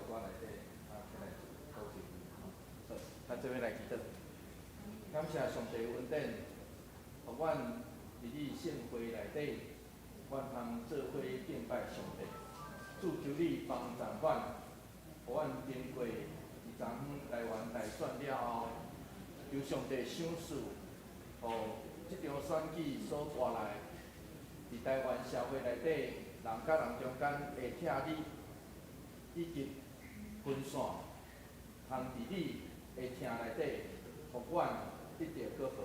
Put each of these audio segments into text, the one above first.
歌內底，啊，起來鼓勵。好，咱做伙來祈禱。感謝上帝恩典，予阮佇你聖會內底，阮通做伙敬拜上帝。主求你幫助阮，予阮經過佇昨昏台灣大選了後，求上帝賞賜，予這場選舉所帶來佇台灣社會內底，人佮人中間的拆離以及分散，通佇你的疼內底，予阮得著閣和。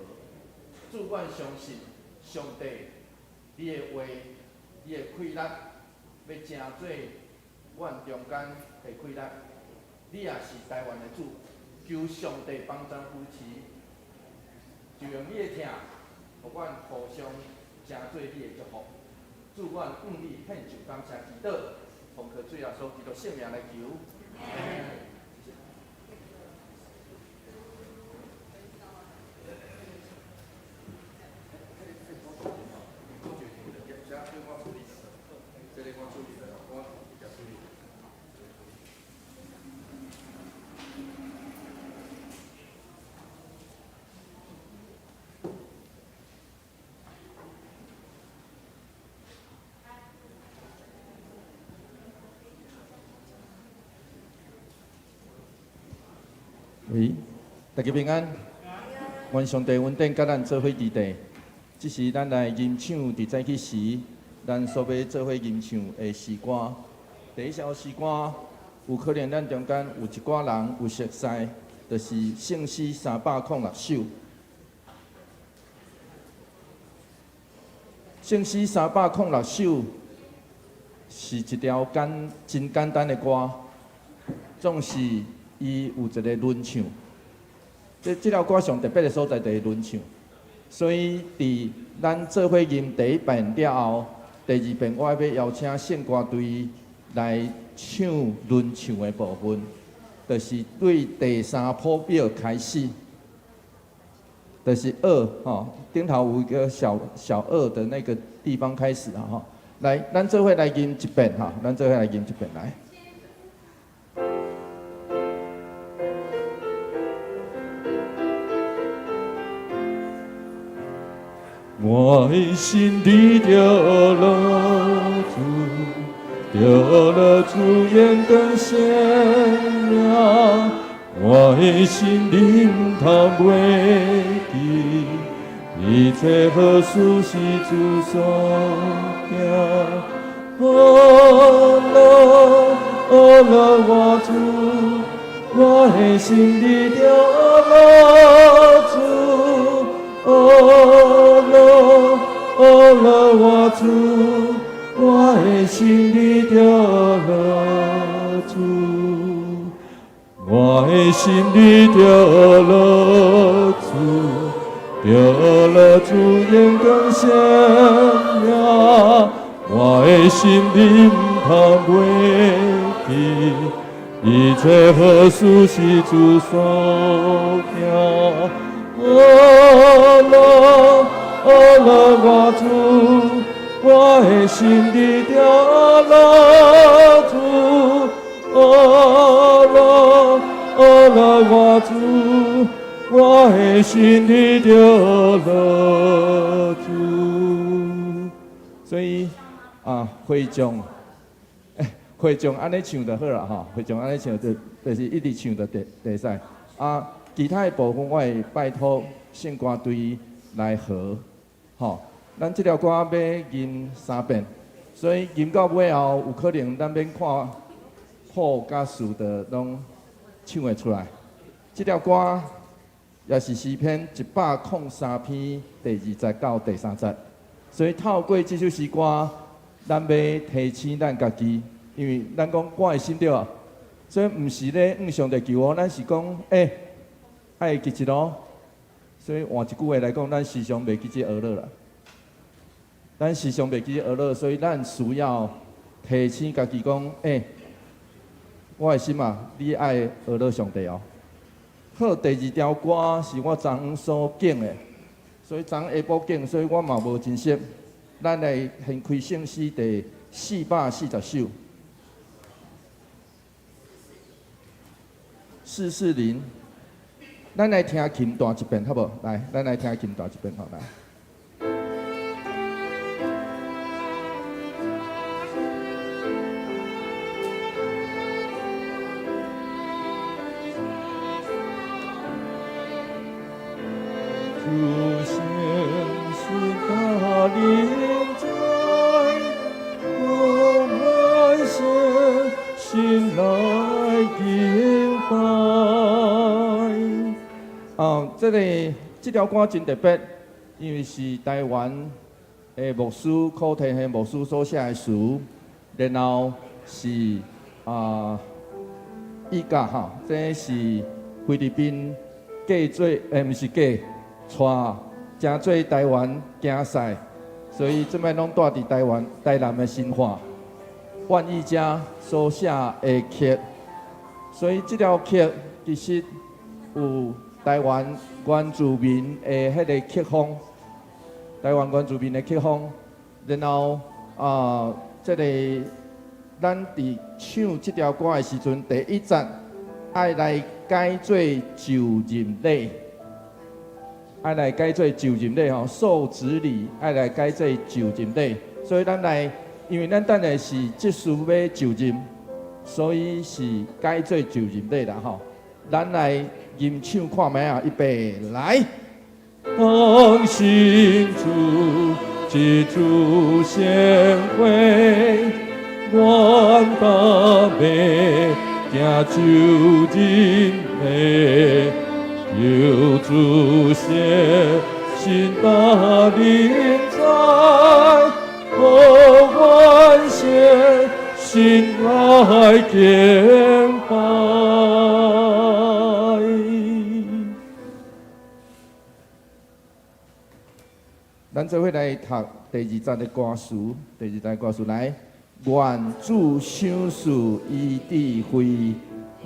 主，阮相信上帝，你的話，你的氣力，欲成做阮中間的氣力。你也是台灣的主，求上帝幫贊扶持，就用你的疼，予阮互相成做你的祝福。主，阮向你獻上感謝祈禱，奉靠主耶穌基督聖名來求。謝謝。這個我處理了，我直接處理。喂，大家平安。願上帝恩典佮咱做伙佇地。這是咱來吟唱佇早起時，咱所欲做伙吟唱的詩歌。第一首詩歌，有可能咱中間有一寡人有熟似，就是聖詩306首。聖詩306首是一條真簡單的歌，總是伊有一個輪唱。這條歌上特別的所在就是輪唱，所以佇咱做伙吟第一遍了後，第二遍我欲邀請聖歌隊來唱輪唱的部分，就是對第三譜表開始，就是二吼，頂頭有一個小小二的那個地方開始啊吼，來，咱做伙來吟一遍哈，咱做伙來吟一遍來。我的心得著樂主，著樂主永遠生命。我的心裡毋通袂記，一切好事是主所行。阿樂阿樂我主，我的心裡著樂主。阿樂阿樂我主，我的心裡著樂主，我的心裡著樂主，著樂主永遠生命，我的心裡毋通袂記，一切好事是主所行。阿樂阿樂我主，我的心裡著樂主。阿樂阿樂我主，我的心裡著樂主。所以啊，會眾，會眾按呢唱就好啦吼，會眾按呢唱就是一直唱就會使。啊，其他的部分我會拜託聖歌隊來和，吼。咱這條歌欲吟三遍，所以吟到尾後，有可能咱免看譜佮詞就攏唱會出來。這條歌也是詩篇103篇第二節到第三節，所以透過這首詩歌，咱欲提醒咱家己，因為咱講我的心對啊，所以毋是咧向上帝求哦，咱是講愛記得哦。所以換一句話來講，咱時常袂記這阿樂啦。咱時常袂記得阿樂，所以咱需要提醒家己講，我的心啊，你愛阿樂上帝哦。好，第二條歌是我昨昏所揀的，所以昨昏下晡揀，所以我嘛無真熟。咱來掀開聖詩第440首。440。咱來聽琴彈一遍，好無？來，咱來聽琴彈一遍，好來。主聖是大臨在，我滿心心來敬拜。啊，這條歌真特別，因為是台灣的牧師柯天憲牧師所寫的詞，然後是啊，伊家吼，這是菲律賓嫁做，毋是嫁，娶，成做台灣囝婿，所以這擺攏住佇台灣台南的新化，萬義家所寫的曲，所以這條曲其實有台灣原住民的彼个曲風，台灣原住民的曲風，然後啊，這個咱佇唱這條歌的時陣，第一節愛來改做就任禮，愛來改做就任禮吼，受洗禮愛來改做就任禮，所以咱來，因為咱等下是這事欲就任，所以是改做就任禮啦吼。咱來吟唱看覓啊，預備來。當信主，這主顯會，願大美行就任禮，求主顯心大臨在，哦，願顯心來敬拜。咱做伙來讀第二節的歌詞，第二節的歌詞來，願主賞賜伊智慧，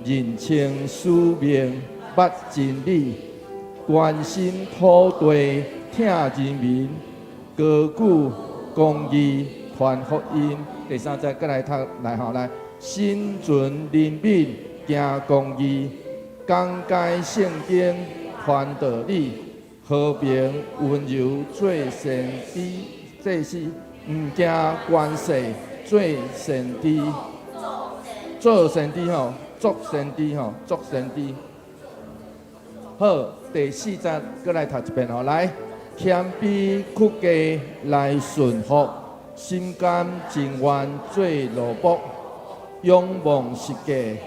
認清使命，捌真理，關心土地，疼人民，高舉公義，傳福音。第三節閣來讀來吼來，心存憐憫，行公義，講解聖經，傳道理。和平溫柔做先知，這是毋驚權勢做先知，做先知吼，做先知吼，做先知。好，第四節閣來讀一遍吼，來，謙卑屈膝來順服，心甘情願做奴僕，仰望十架學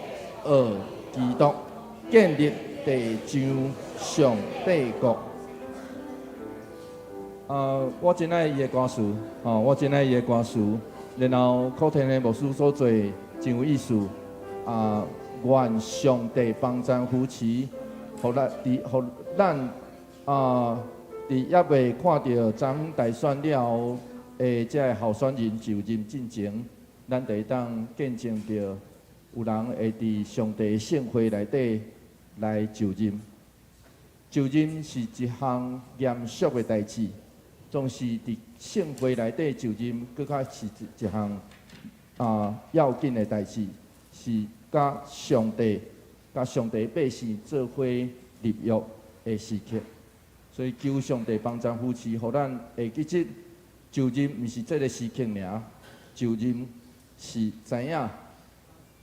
基督，建立地上上帝國。我真愛伊的歌詞，吼，我真愛伊的歌詞。然後柯天的牧師所做真有意思。啊，願上帝幫贊扶持，予咱佇予咱啊，佇猶未看著總統大選了後的這个候選人就任進前，咱就會當見證著有人會佇上帝聖會內底來就任。就任是一項嚴肅的代誌。總是佇聖會內底就任，閣較是一項啊要緊的代誌，是佮上帝、佮上帝百姓做伙立約的時刻。所以求上帝幫贊扶持，予咱會記得就任毋是這个時刻爾，就任是知影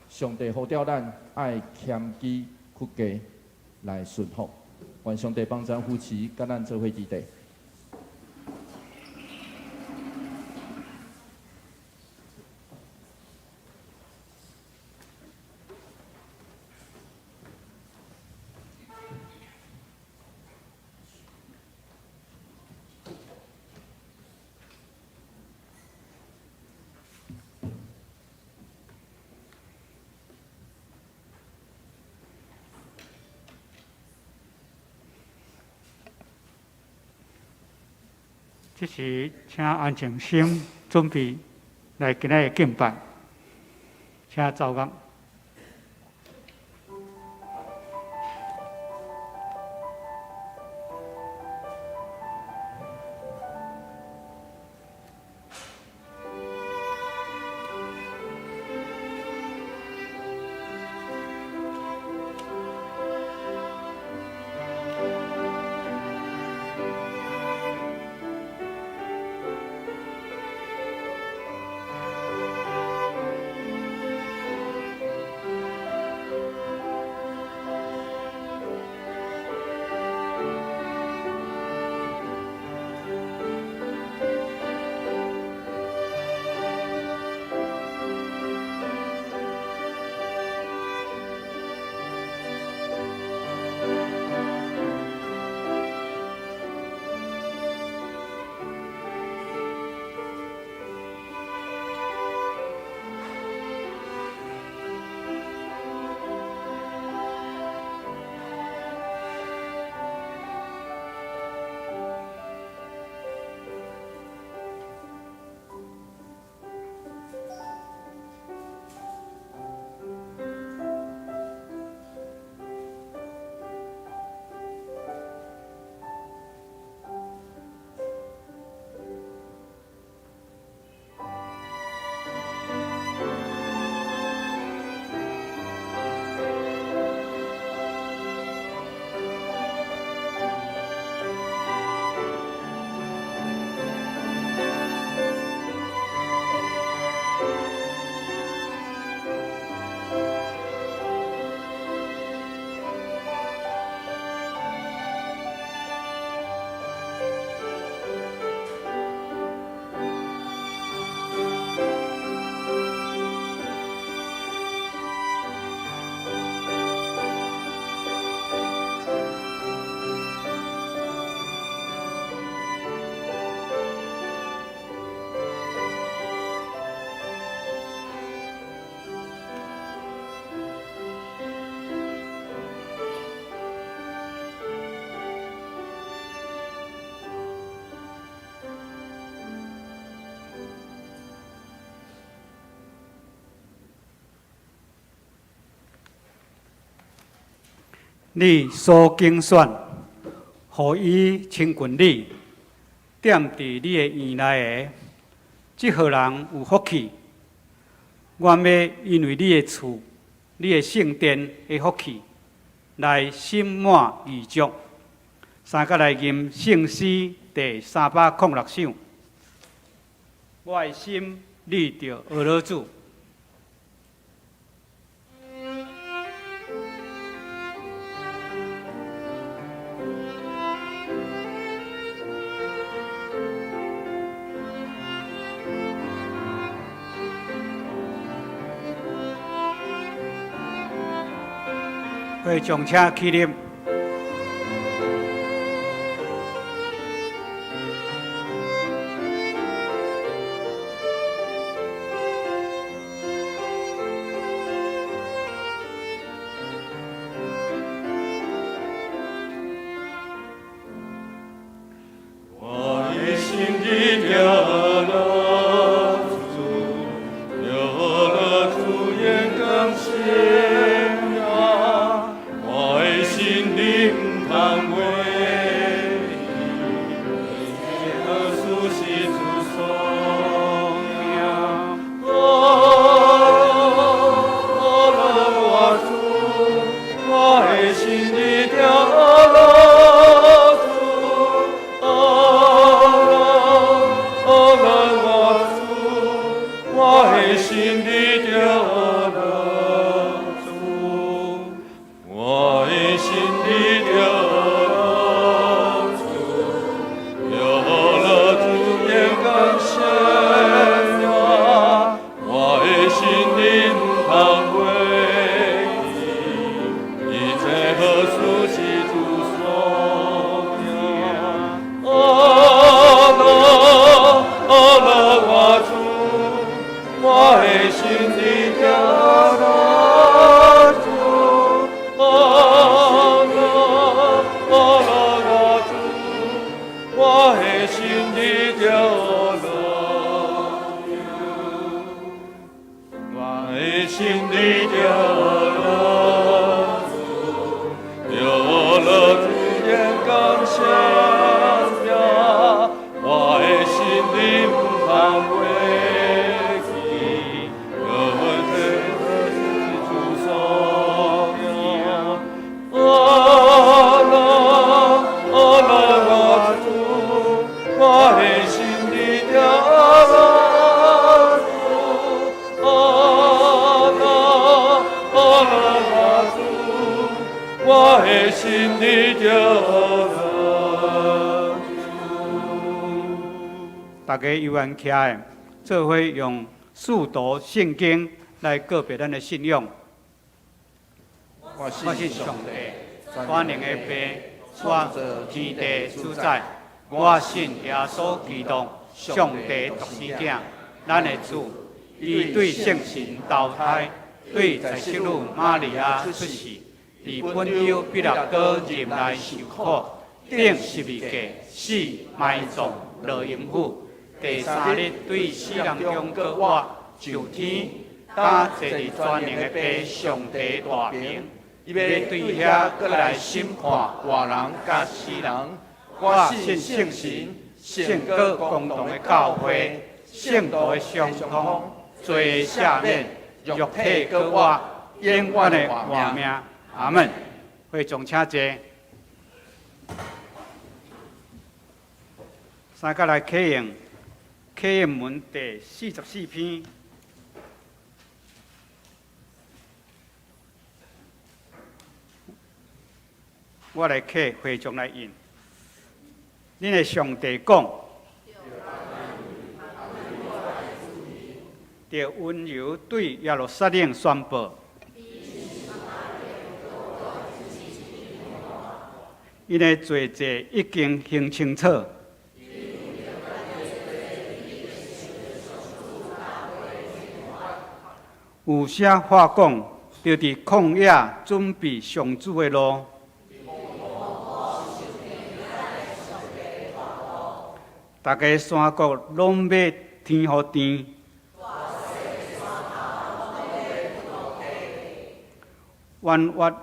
上帝呼召咱愛謙虛屈膝來順服。願上帝幫贊扶持，佮咱做伙祈禱。這時，請安靜心準備來今仔日的敬拜，請奏樂。你所拣选，予伊亲近你，踮佇你的院內的，這號人有福氣。我欲因為你的厝、你的聖殿的福氣，來心滿意足。三角來吟聖詩第306首。我的心立著阿樂主。會眾請起立。我的心立著阿樂主，阿樂主言講顯揚，我的心裡毋通袂記，一切好事是主所命。阿樂我主，我的心立著阿樂主，阿樂阿樂我主，我的心立著阿樂主，我的心立著阿樂主，阿樂主言講顯揚，我的心裡毋通袂記，一切好事是主所命。阿樂阿樂我主，我的心立著阿樂主，阿樂阿樂我主，我的心立著阿樂主，我的心立著阿樂主，阿樂主言講顯揚，我的心裡毋通袂記，一切好事是主所命。阿樂阿樂我主，我的心立著阿樂主，阿樂阿樂我主，我的心立著阿樂主。大家有緣徛的，做伙用四讀聖經來告白咱的信仰。我我信上帝，全能的父，創造天地主宰。我信耶穌基督，上帝獨生囝，咱的主。伊對聖神投胎，對在聖女瑪利亞出世，佇本丟彼拉多入內受苦，釘十字架，死埋葬，落陰府。第三日對死人中閣活，上天，搭坐佇全能的父上帝大爿，伊欲對遐閣來審判活人佮死人。我信聖神、聖閣公同的教會、聖徒的相通、罪赦免、肉體閣活、永遠的活命。阿門。會眾請坐。三角來啟用啟應文第44篇。我來啟會眾來印。恁的上帝講，著溫柔對耶路撒冷宣布，𪜶的罪債已經還清楚。有啥話講，著佇曠野準備上主的路。逐个山谷攏欲添予甜，彎彎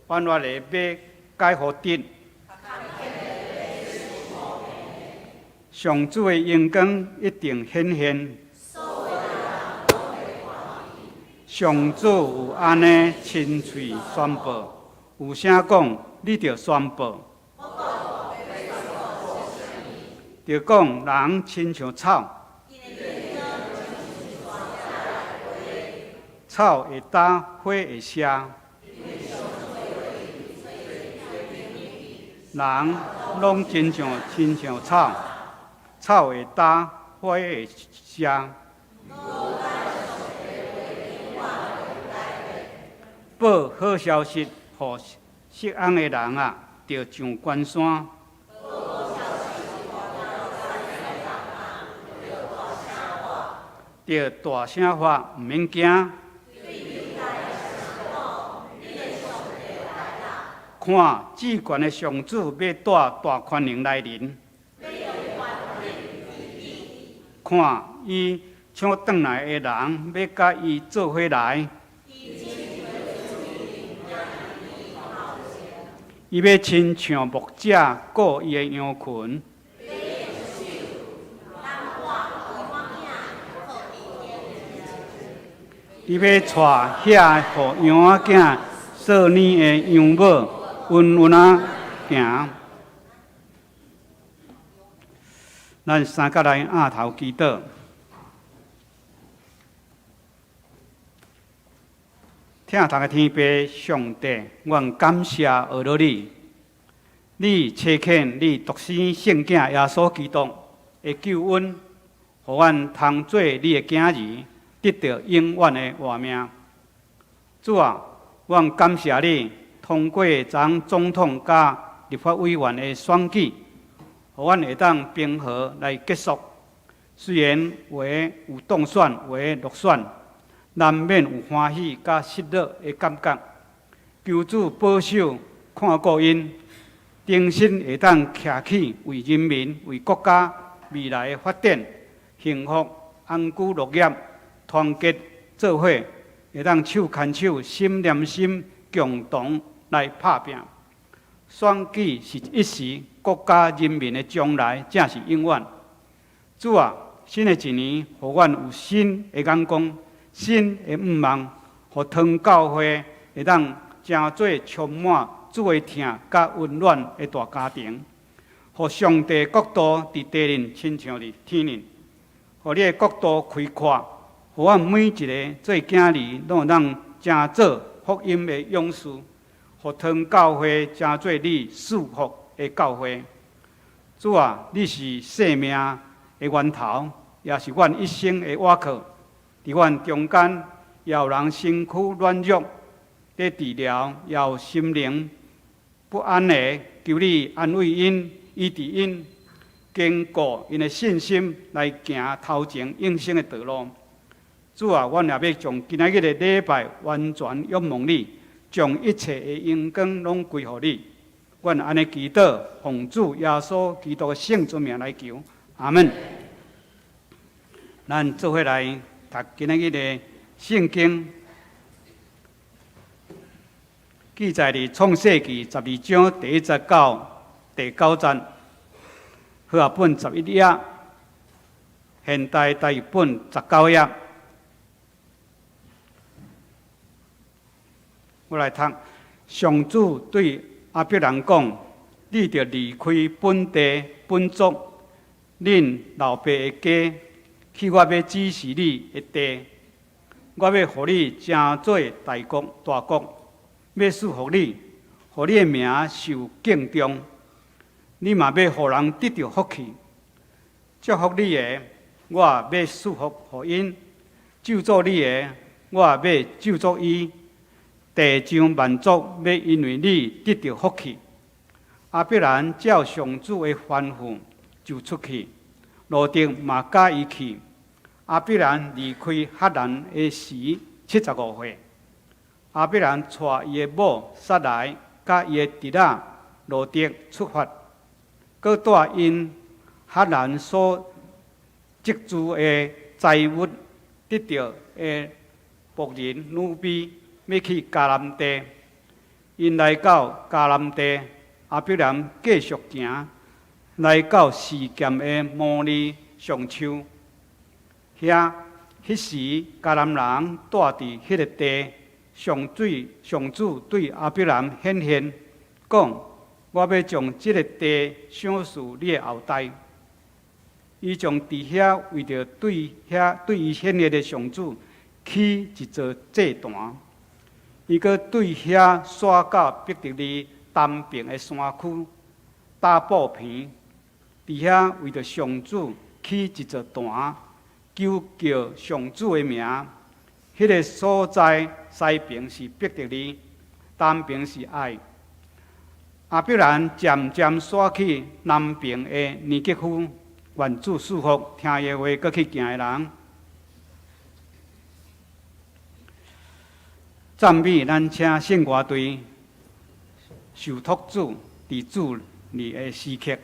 反越的馬改予直。上主的榮光一定顯現。上主有按呢親喙宣布，有聲講，你著宣布。著講人親像草，草會焦，花會謝。人攏親像親像草，草會焦，花會謝。報好消息予錫安的人啊，著上懸山。著大聲喊，毋免驚。看，至懸的上主欲帶大權能來臨。看，伊搶轉來的人欲佮伊做伙來。伊欲親像牧者顧伊的羊群。伊欲帶遐予羊仔囝少年的羊母穩穩仔行。咱三角來掩頭祈禱。疼痛的天父上帝，阮感謝阿羅你，你差遣你獨生聖子耶穌基督的救恩，予阮通做你的囝兒，得著永遠的活命。主啊，阮感謝你通過昨總統佮立法委員的選舉，予阮會當平和來結束。雖然有的有當選，有的落選，難免有歡喜佮失落的感覺。求主保守看顧𪜶，重新會當徛起為人民、為國家未來的發展、幸福、安居樂業、團結做伙，會當手牽手、心連心，共同來拍拚。選舉是一時，國家人民的將來才是永遠。主啊，新的一年，予阮有新的眼光、新的向望，予湯教會會當成做充滿主的疼佮溫暖的大家庭，予上帝國度佇地面親像佇天頂，予你的國度開闊，予阮每一个做囝兒攏會當成做福音的勇士，予湯教會成做你賜福的教會。主啊，你是生命的源頭，也是阮一生的依靠。佇阮中間，也有人身軀軟弱，佇治療，也有心靈不安的，求你安慰𪜶，醫治𪜶，堅固𪜶的信心，來行頭前永生的道路。主啊，阮也欲將今仔日的禮拜完全仰望你，將一切的榮光攏歸予你。阮按呢祈禱，奉主耶穌基督的聖尊名來求，阿門。咱做伙來讀今仔日的聖經，記載佇創世記十二章第一節到第九節，和合本十一頁，現代台語本十九頁。我來讀，上主對亞伯蘭講：你著離開本地本族，恁老爸的家，去我欲指示你的地。我欲予你成做大國大國，欲賜福你，予你的名受敬重。你嘛欲予人得著福氣，祝福你的，我欲賜福予𪜶；咒詛你的，我欲咒詛伊。地上萬族欲因為你得著福氣。亞伯蘭照上主的吩咐就出去，羅得嘛佮伊去。亞伯蘭離開哈蘭的時75歲。亞伯蘭帶伊的某撒萊佮伊的侄仔羅得出發，閣帶𪜶哈蘭所積聚的財物得著的僕人女婢，欲去迦南地。𪜶來到迦南地，亞伯蘭繼續行，來到示劍的摩利橡樹遐。彼時迦南人住佇彼个地，上主對亞伯蘭顯現，講：我欲將這个地賞賜你的後代。伊將佇遐為著對遐對伊顯現的上主起一座祭壇。伊閣對遐徙到伯特利東爿的山區搭布棚，佇遐為著上主起一座壇，求叫上主的名。彼个所在西爿是伯特利，東爿是愛。亞伯蘭漸漸徙去南爿的尼格夫。願主賜福，聽伊的話，閣去行的人。讚美咱請聖歌隊受託主佇主日的時刻。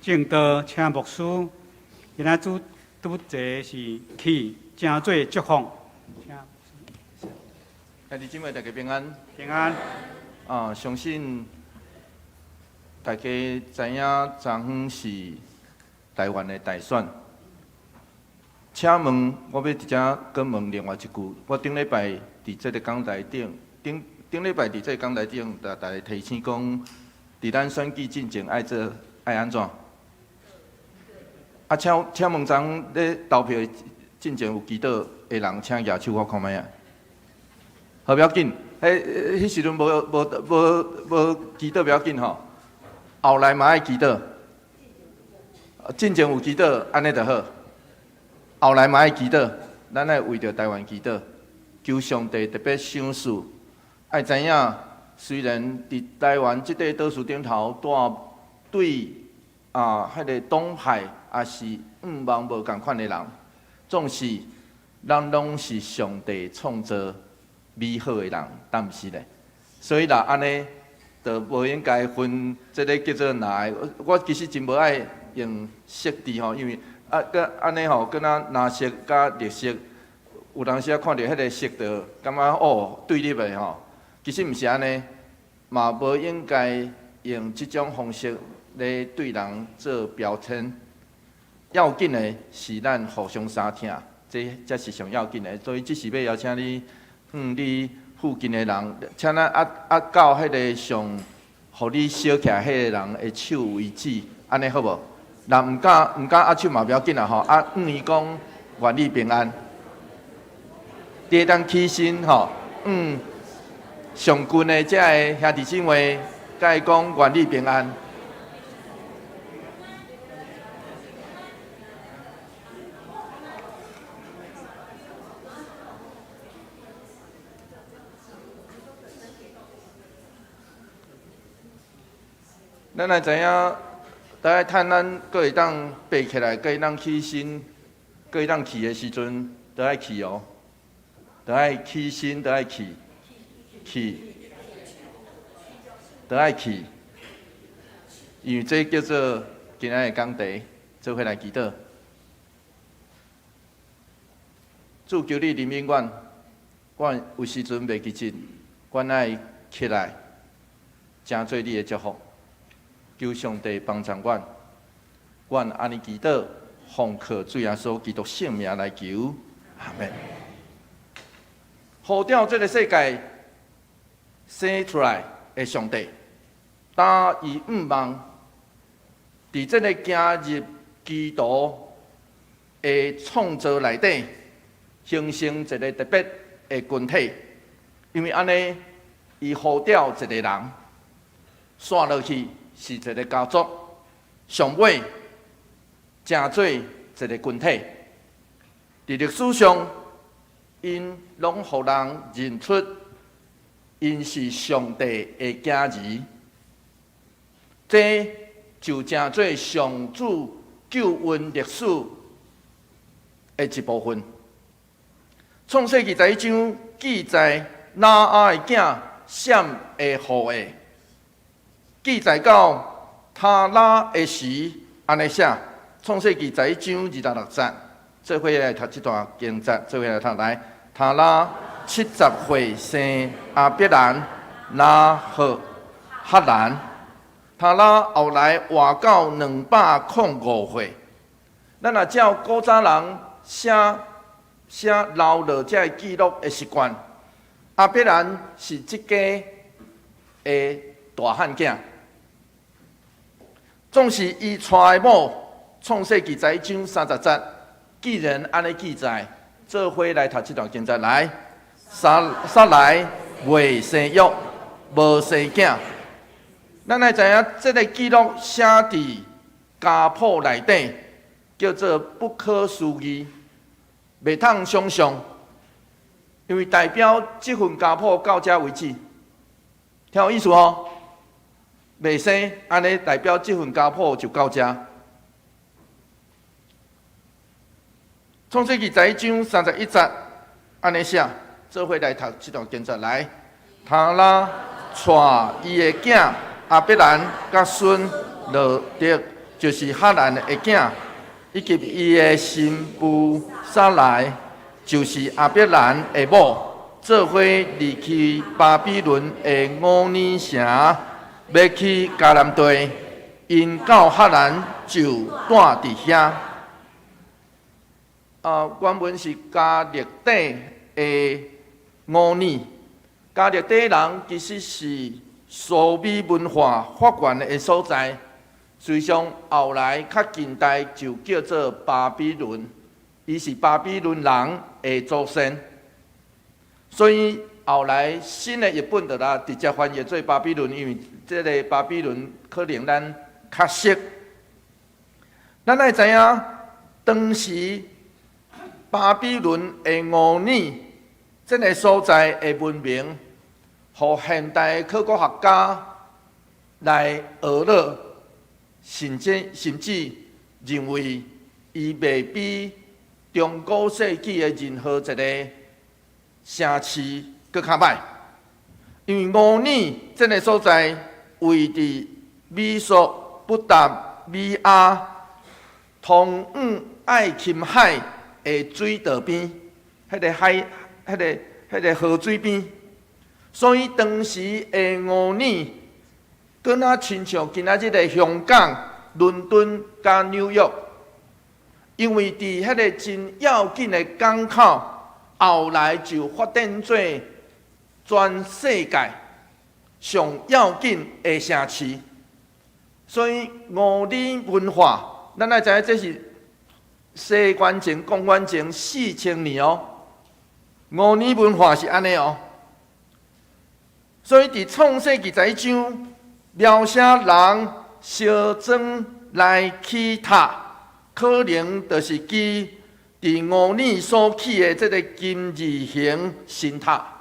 證道請牧師，今仔主拄則是去誠做祝福。請牧師。兄弟姊妹，大家平安。平安。啊，相信大家知影，昨昏是台灣的大選。請問，我欲佇遮閣問另外一句。我頂禮拜佇這个講台頂，頂頂禮拜佇這个講台頂，共大家提醒講，佇咱選舉進前愛做愛按怎？啊，請請問昨昏咧投票進前有祈禱的人，請舉手我看覓仔。好，無要緊，彼彼時陣無無無無祈禱無要緊吼，後來嘛愛祈禱。進前有祈禱，按呢就好。後來嘛愛祈禱，咱愛為著台灣祈禱，求上帝特別賞賜。愛知影，雖然佇台灣這塊島嶼頂頭蹛對啊，彼个黨派抑是願望無仝款的人，總是咱攏是上帝創造美好的人，敢毋是咧？所以若按呢，就無應該分這个叫做哪个。我其實真無愛用色字吼，因為啊，閣按呢吼，敢若藍色佮綠色，有當時仔看著彼个色就感覺哦對立的吼。其實毋是按呢，嘛無應該用這種方式來對人做標籤。要緊的是咱互相相疼，這才是上要緊的。所以這是欲邀請你，向你附近的人，請咱握握到彼个上，予你燒起來彼个人的手為止，按呢好無？若毋敢毋敢握手嘛無要緊啦吼，啊，向伊講願你平安。會當起身吼，向上近的這个兄弟姊妹，共伊講願你平安。咱來知影，都愛趁咱閣會當爬起來，閣會當起身，閣會當去的時陣，都愛去哦。都愛起身，都愛去，去，都愛去。因為這叫做今仔的講題，做伙來祈禱。主求你憐憫阮，阮有時陣袂記得，阮愛起來，成做你的祝福。求上帝幫助阮，阮按呢祈禱，奉靠主耶穌基督聖名來求，阿們。呼召這个世界生出來的上帝，當伊向望，佇這个行入基督的創造內底，形成一个特別的群體，因為按呢，伊呼召一個人，紲落去。是一个家族，上尾成做一个群體。佇歷史上，𪜶攏予人認出，𪜶是上帝的囝兒。這就成做上主救恩歷史的一部分。創世記十一章記載挪亞的囝閃的後裔。記載到他拉的時，按呢寫，創世記十一章26節，做伙來讀這段經節，做伙來讀來。他拉70歲生亞伯蘭、拿鶴、哈蘭。他拉後來活到205歲。咱若照古早人寫寫留落這个記錄的習慣，亞伯蘭是這家的大漢囝。總是伊娶的某，創世記十一章30節，既然按呢記載，做伙來讀這段經節來。撒撒萊未生育，無生囝。咱來知影，這个記錄寫佇家譜內底，叫做不可思議，袂通想像，因為代表這份家譜到這為止，聽有意思吼？袂生，按呢代表這份家譜就到這。創世記十一章31節，按呢寫，做伙來讀這段經節來。他拉娶伊的囝亞伯蘭佮孫羅得，就是哈蘭的囝，以及伊的新婦撒萊，就是亞伯蘭的某，做伙離去巴比倫的吾珥城，欲去迦南地，𪜶到哈蘭就住佇遐。啊，原文是迦勒底的吾珥，迦勒底人其實是蘇美文化發源的所在，實際上後來較近代就叫做巴比倫，伊是巴比倫人的祖先，所以後來新的譯本就來直接翻譯做巴比倫，因為這个巴比倫可能咱較熟。咱愛知影，當時巴比倫的吾珥這个所在的文明，予現代考古學家來學了，甚至認為伊袂比中古世紀的任何一个城市閣較䆀。因為吾珥這个所在位佇美索不達米亞通往愛琴海的水道邊，彼个海、彼个河水邊，所以當時的吾珥，閣若親像今仔日的香港、倫敦佮紐約，因為佇彼个真要緊的港口，後來就發展做全世界上要緊的城市。所以吾珥文化，咱愛知影這是西元前、公元前4000年哦。吾珥文化是按呢哦。所以佇創世記十一章描寫人相爭來起塔，可能就是基佇吾珥所起的這个金字形神塔。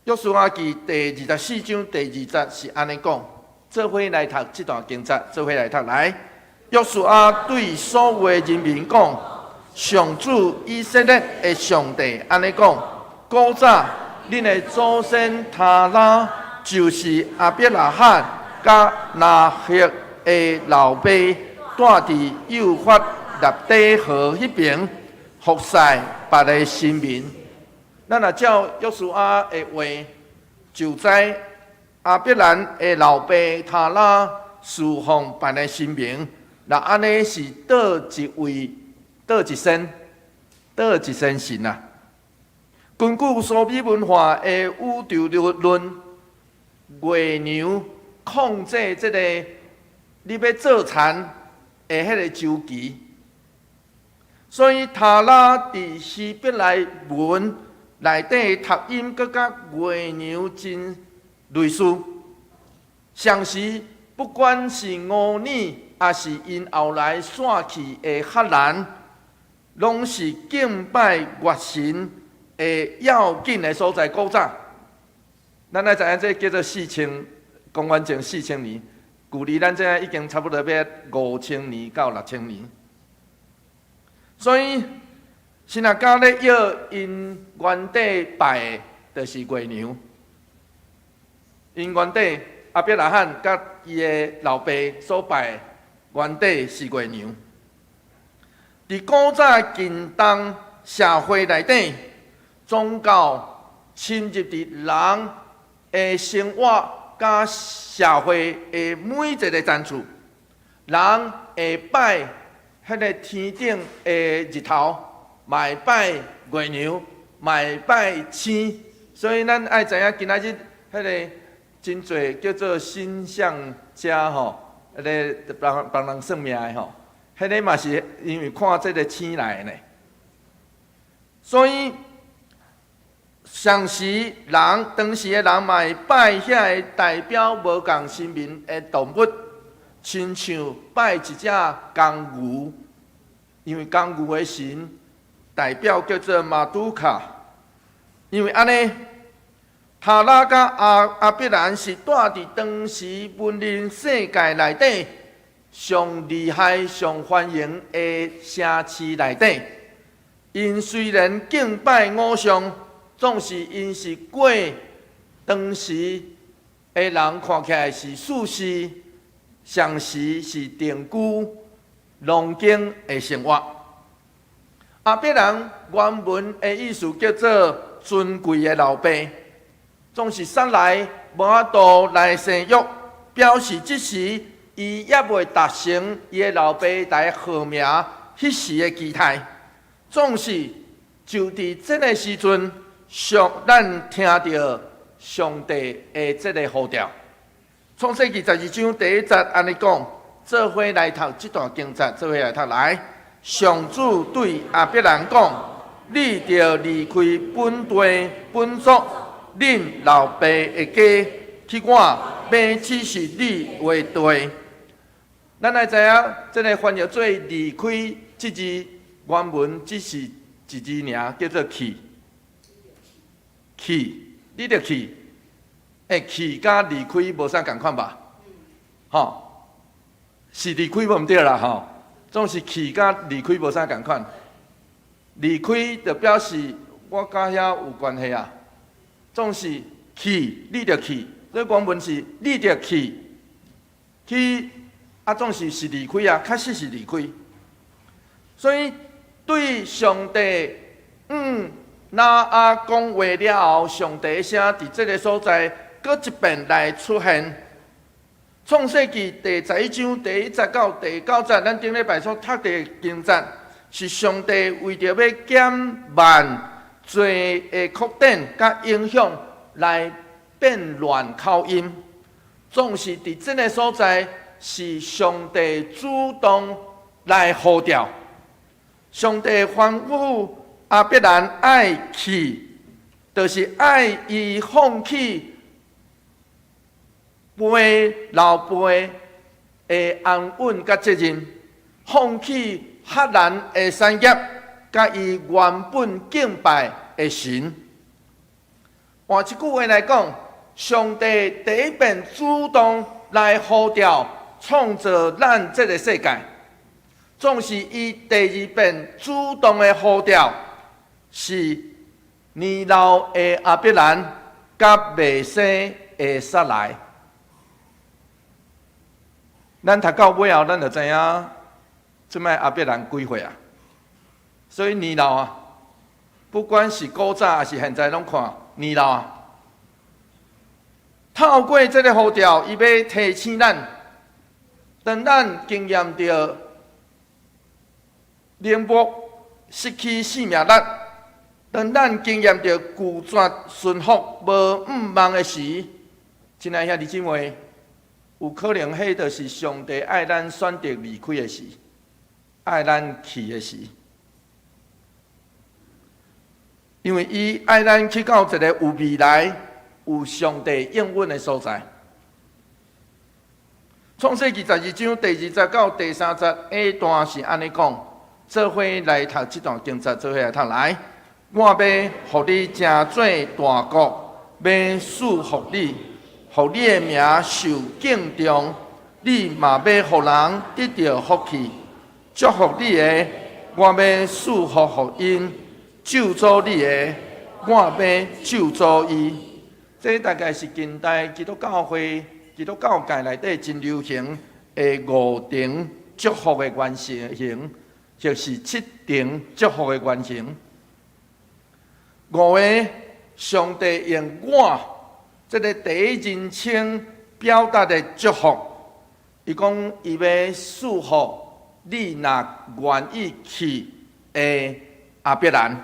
約書亞記第24章第二節是按呢講，做伙來讀這段經節，做伙來讀來。約書亞對所有的人民講：上主以色列的上帝按呢講，古早恁的祖先他拉就是亞伯拉罕佮拿鶴的老爸，住佇幼發拉底河彼爿，服侍別个神明。咱若照約書亞的話，就知亞伯蘭的老爸他拉侍奉別个神明，若按呢是佗一位、佗一仙、佗一仙神啊？根據蘇美文化的宇宙論，月娘控制這个你欲做田的彼个週期，所以他拉佇希伯來文內底讀音，閣佮月娘真類似。相時不管是吾珥，抑是𪜶後來徙去的哈蘭，攏是敬拜月神的要緊的所在。古早，咱愛知影這叫做四千，公元前四千年，距離咱這已經差不多欲5000年到6000年。所以，神學家咧約𪜶原底拜的，就是月娘。𪜶原底亞伯拉罕佮伊的老爸所拜的原底是月娘。佇古早近東社會內底，宗教深入佇人的生活佮社會的每一个層次，人會拜彼个天頂的日頭，嘛會拜月娘，嘛會拜星，所以咱愛知影今仔日彼个真濟叫做星象家吼，彼个幫幫人算命的吼，彼个嘛是因為看這个星來的呢。所以，上時人當時的人嘛會拜遐个代表無仝神明的動物，親像拜一隻公牛，因為公牛的神代表叫做馬杜卡，因為按呢，他拉佮亞伯蘭是住佇當時文明世界內底上厲害、上繁榮的城市內底。𪜶雖然敬拜偶像，總是𪜶是過當時的人看起來是舒適，上時是定居農耕的生活。亞伯蘭原文的意思叫做尊貴的老爸，總是撒萊無法度來生育，表示這時伊猶未達成伊的老爸來號名彼時的期待。總是就佇這个時陣，上咱聽著上帝的這个呼召。創世記12章第1節按呢講，做伙來讀這段經節，做伙來讀來。上主對亞伯蘭講：你著離開本地本族，恁老爸的家，去我欲指示你的地。咱來知影，這个翻譯做離開這字原文只是一字爾，叫做去。去，你著去。欸，去佮離開無啥仝款吧？吼，是離開無毋對啦，吼。總是去佮離開無啥仝款。離開就表示我佮遐有關係啊。總是去，你著去。這原文是你著去，去啊，總是是離開啊，確實是離開。所以對上帝，那亞講話了後，上帝聲佇這个所在，閣一遍來出現。創世記第11章第1節到第9節，咱頂禮拜所讀的經節，是上帝為著欲減慢罪的擴展佮影響，來變亂口音。總是佇這个所在，是上帝主動來呼召。上帝吩咐亞伯蘭愛去，就是愛伊放棄爸老爸的安穩佮責任，放棄哈蘭的產業，佮伊原本敬拜的神。換一句話來講，上帝第一遍主動來呼召創造咱這个世界，總是伊第二遍主動的呼召，是年老的亞伯蘭佮未生的撒萊。咱讀到尾後，咱就知影，這擺亞伯蘭幾歲啊？所以年老啊，不管是古早抑是現在，攏看年老啊。透過這个呼召，伊欲提醒咱，當咱經驗著冷漠、失去生命力，當咱經驗著拒絕順服、無向望的時，親愛兄弟姊妹，有可能彼就是上帝愛咱選擇離開的時，愛咱去的時，因為伊愛咱去到一个有未來、有上帝應允的所在。創世記12章第2節到第3節下段是按呢講，做伙來讀這段經節，做伙來讀來。我欲予你成做大國，欲賜福你，予你的名受敬重，你嘛欲予人得著福氣。祝福你的，我欲賜福予𪜶；咒詛你的，我欲咒詛伊。這大概是近代基督教會、基督教界內底真流行的五重祝福的原型，就是七重祝福的原型。五个，上帝用我這个第一人稱表達的祝福，伊講伊欲賜福你，若願意去的亞伯蘭。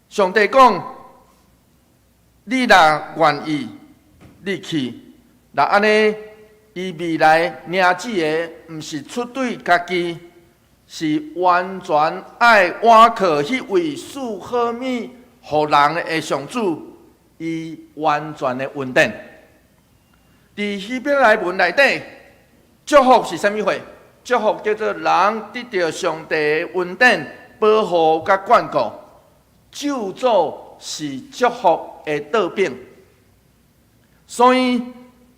上帝講，你若願意，你去，若按呢，伊未來領子的，毋是出對家己，是完全愛倚靠彼位賜好物予人的上主，伊完全的恩典。佇希伯來文內底，祝福是啥物貨？祝福叫做人得著上帝的恩典、保護佮眷顧。咒詛是祝福的倒反。所以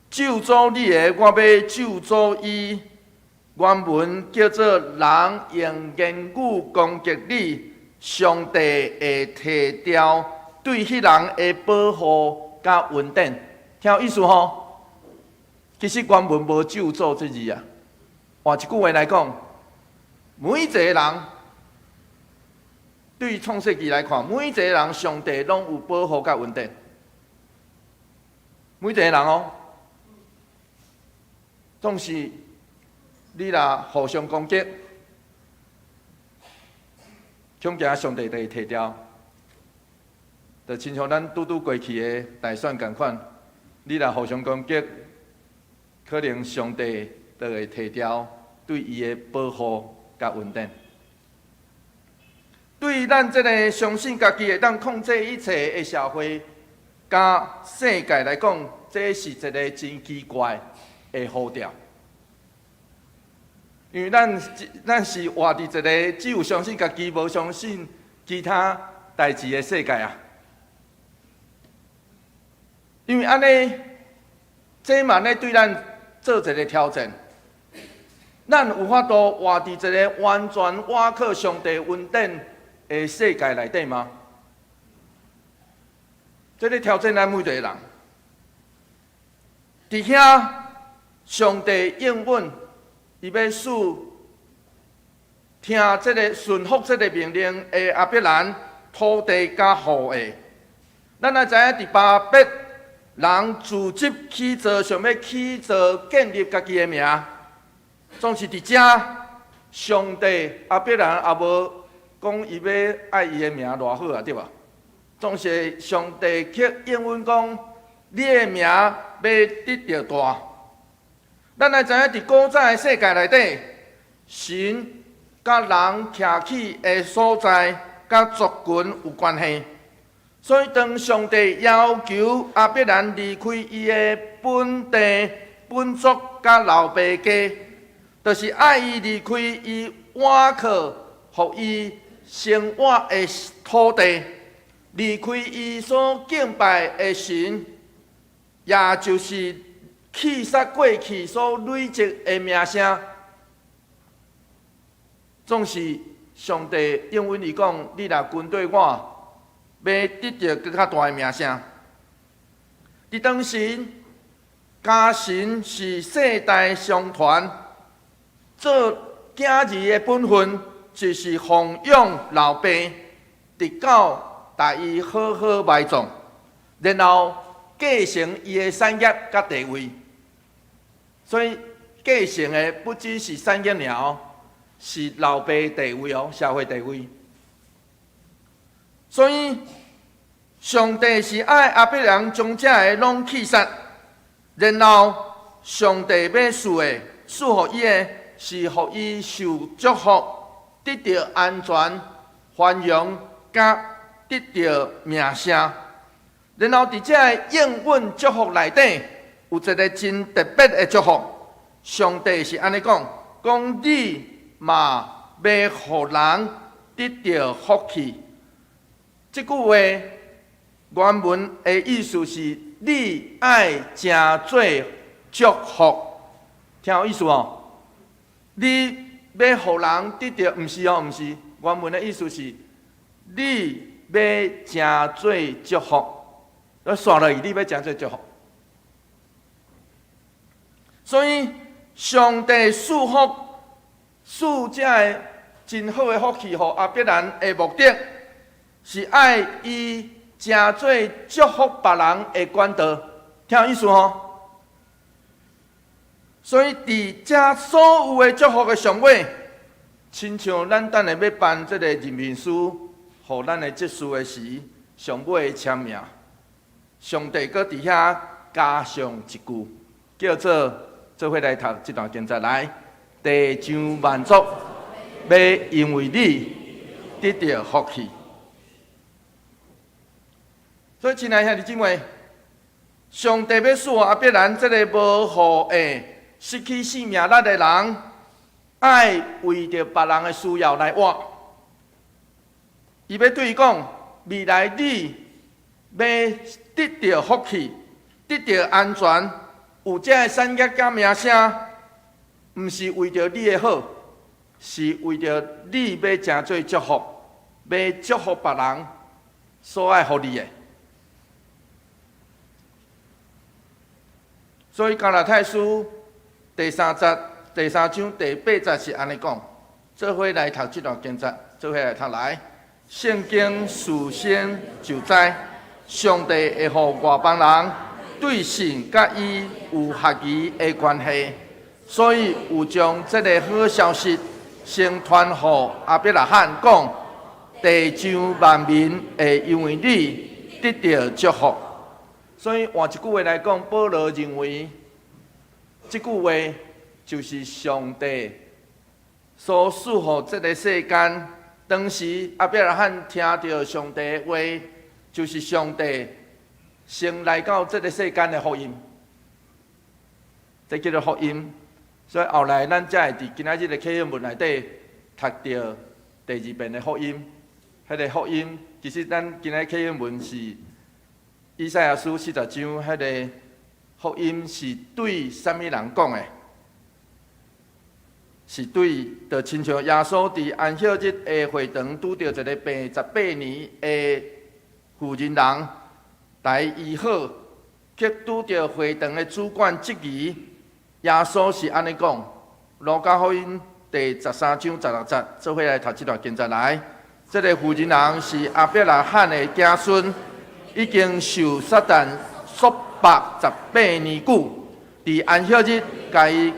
咒詛你的，我欲咒詛伊。原文叫做人用言語攻擊你，上帝會提掉對彼人的保護佮恩典。聽有意思吼？其實原文無咒詛這字啊。換一句話來講，每一個人對創世記來看，每一個人上帝攏有保護佮恩典。每一個人哦，總是你若互相攻擊，恐驚上帝就會提掉。就親像咱拄拄過去的大選仝款，你若互相攻擊，可能上帝就會提掉對伊的保護佮恩典。對咱這个相信家己會當控制一切的社會佮世界來講，這是一个真奇怪的呼召。因為咱是活佇一个只有相信家己，無相信其他代誌的世界啊。因為按呢，這嘛咧對咱做一个挑戰。咱有法度活佇一个完全倚靠上帝恩典的世界內底嗎？這个挑戰咱每一個人。佇遐，上帝應允，伊欲賜聽這个順服這个命令的亞伯蘭土地佮後裔。咱來知影，佇巴別人自執起造，想欲起造建立家己的名，總是佇遮，上帝亞伯蘭也無講伊欲愛伊的名偌好啊，對無？總是上帝卻應允講，你的名欲得著大。咱來知影，佇古早的世界內底，神佮人徛起的所在，佮族群有關係。所以，當上帝要求亞伯蘭離開伊的本地、本族佮老爸家，就是愛伊離開伊倚靠，予伊生活的土地，離開伊所敬拜的神，也就是棄殺過去所累積的名聲。總是上帝應允伊講：你若跟綴我，欲得著閣較大的名聲。佇當時，家神是世代相傳，做囝兒的本分就是奉養老爸，直到共伊好好埋葬，然後繼承伊的產業佮地位。所以繼承的不只是產業爾哦，是老爸地位哦，社會地位。所以，上帝是愛亞伯蘭將這个攏棄殺，然後上帝欲賜的賜予伊的，是予伊受祝福，得著安全、繁榮，佮得著名聲。然後佇這个應允祝福內底，有一个真特別的祝福。上帝是按呢講，講你嘛欲予人得著福氣。這句話原文的意思是：你愛成做祝福，聽有意思哦？你欲予人得著，毋是哦，毋是。原文的意思是：你欲成做祝福，我煞落去，你欲成做祝福。所以，上帝賜福，賜這个真好的福氣予亞伯蘭的目的，是愛伊成做祝福別人的管道，聽有意思吼？所以，佇這所有的祝福的上尾，親像咱等下欲頒這个任命書，予咱的執事的時，上尾簽名，上帝閣佇遐加上一句，叫做做伙來讀這段經節來，地上萬族欲因為你得著福氣。所以，親愛兄弟姊妹，上帝欲賜予亞伯蘭這个無後裔、失去性命力的人，愛為著別人的需要來活。伊欲對伊講：未來你欲得著福氣，得著安全，有這个產業佮名聲，毋是為著你的好，是為著你欲成做祝福，欲祝福別人所愛予你的。所以加拉太書第三節、第三章第八節是按呢講，做伙來讀這段經節，做伙來讀來。聖經事先就知，上帝會予外邦人對神佮伊有合宜的關係，所以有將這个好消息先傳予亞伯拉罕講，地上萬民會因為你得著祝福。所以換一句話來講，保羅認為這句話就是上帝所賜予這个世間。當時亞伯拉罕聽著上帝的話，就是上帝先來到這个世間的福音，這叫做福音。所以後來咱才會佇今仔日的啟應文內底讀著第二遍的福音。彼个福音其實咱今仔啟應文是以賽亞書40章，彼个福音是對啥物人講的？是對，就親像耶穌佇安息日的會堂拄著一个病18年的婦人人來醫好，卻拄著會堂的主管質疑，耶穌是按呢講，路加福音第13章16節，做伙來讀這段經節來。這个婦人人是亞伯拉罕的子孫，已經受撒旦束縛18年久，佇安息日共伊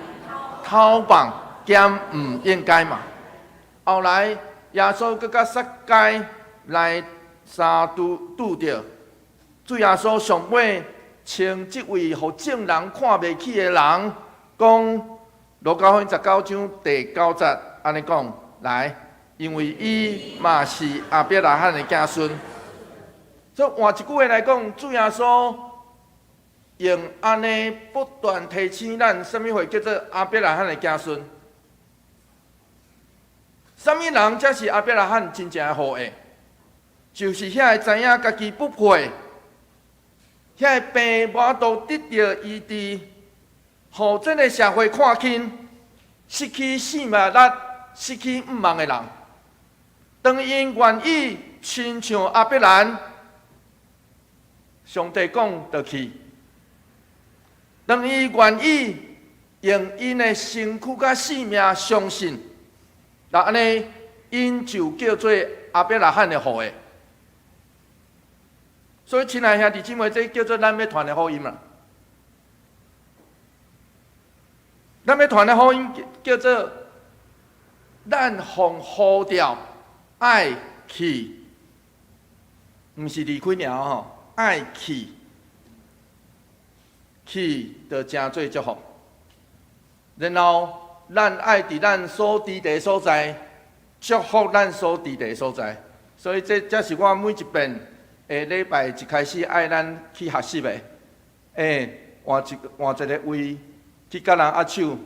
脫綁，敢毋應該嗎？後來耶穌閣佮撒該來相拄拄著，主耶穌上尾稱這位予眾人看袂起的人，講路加福音19章第9節按呢講來，因為伊嘛是亞伯拉罕的子孫。所以換一句話來講，主耶穌用按呢不斷提醒咱，啥物會叫做亞伯拉罕的子孫？啥物人才是亞伯拉罕真正的後裔？就是遐个知影家己不配，遐个病無法度得著醫治，予這个社會看輕，失去生命力、失去向望的人，當𪜶願意親像亞伯蘭，上帝講就去；當伊願意用𪜶的身軀佮性命相信，那按呢，𪜶就叫做亞伯拉罕的後裔。所以，親愛兄弟姊妹，這叫做咱欲傳的福音啦。咱欲傳的福音叫做咱奉呼召愛去，毋是離開爾吼，愛去，去就成做祝福。然後，咱愛佇咱所佇的所在，祝福咱所佇的所在。所以，這才是我每一遍下禮拜一開始愛咱去學習的。換一個位去佮人握手，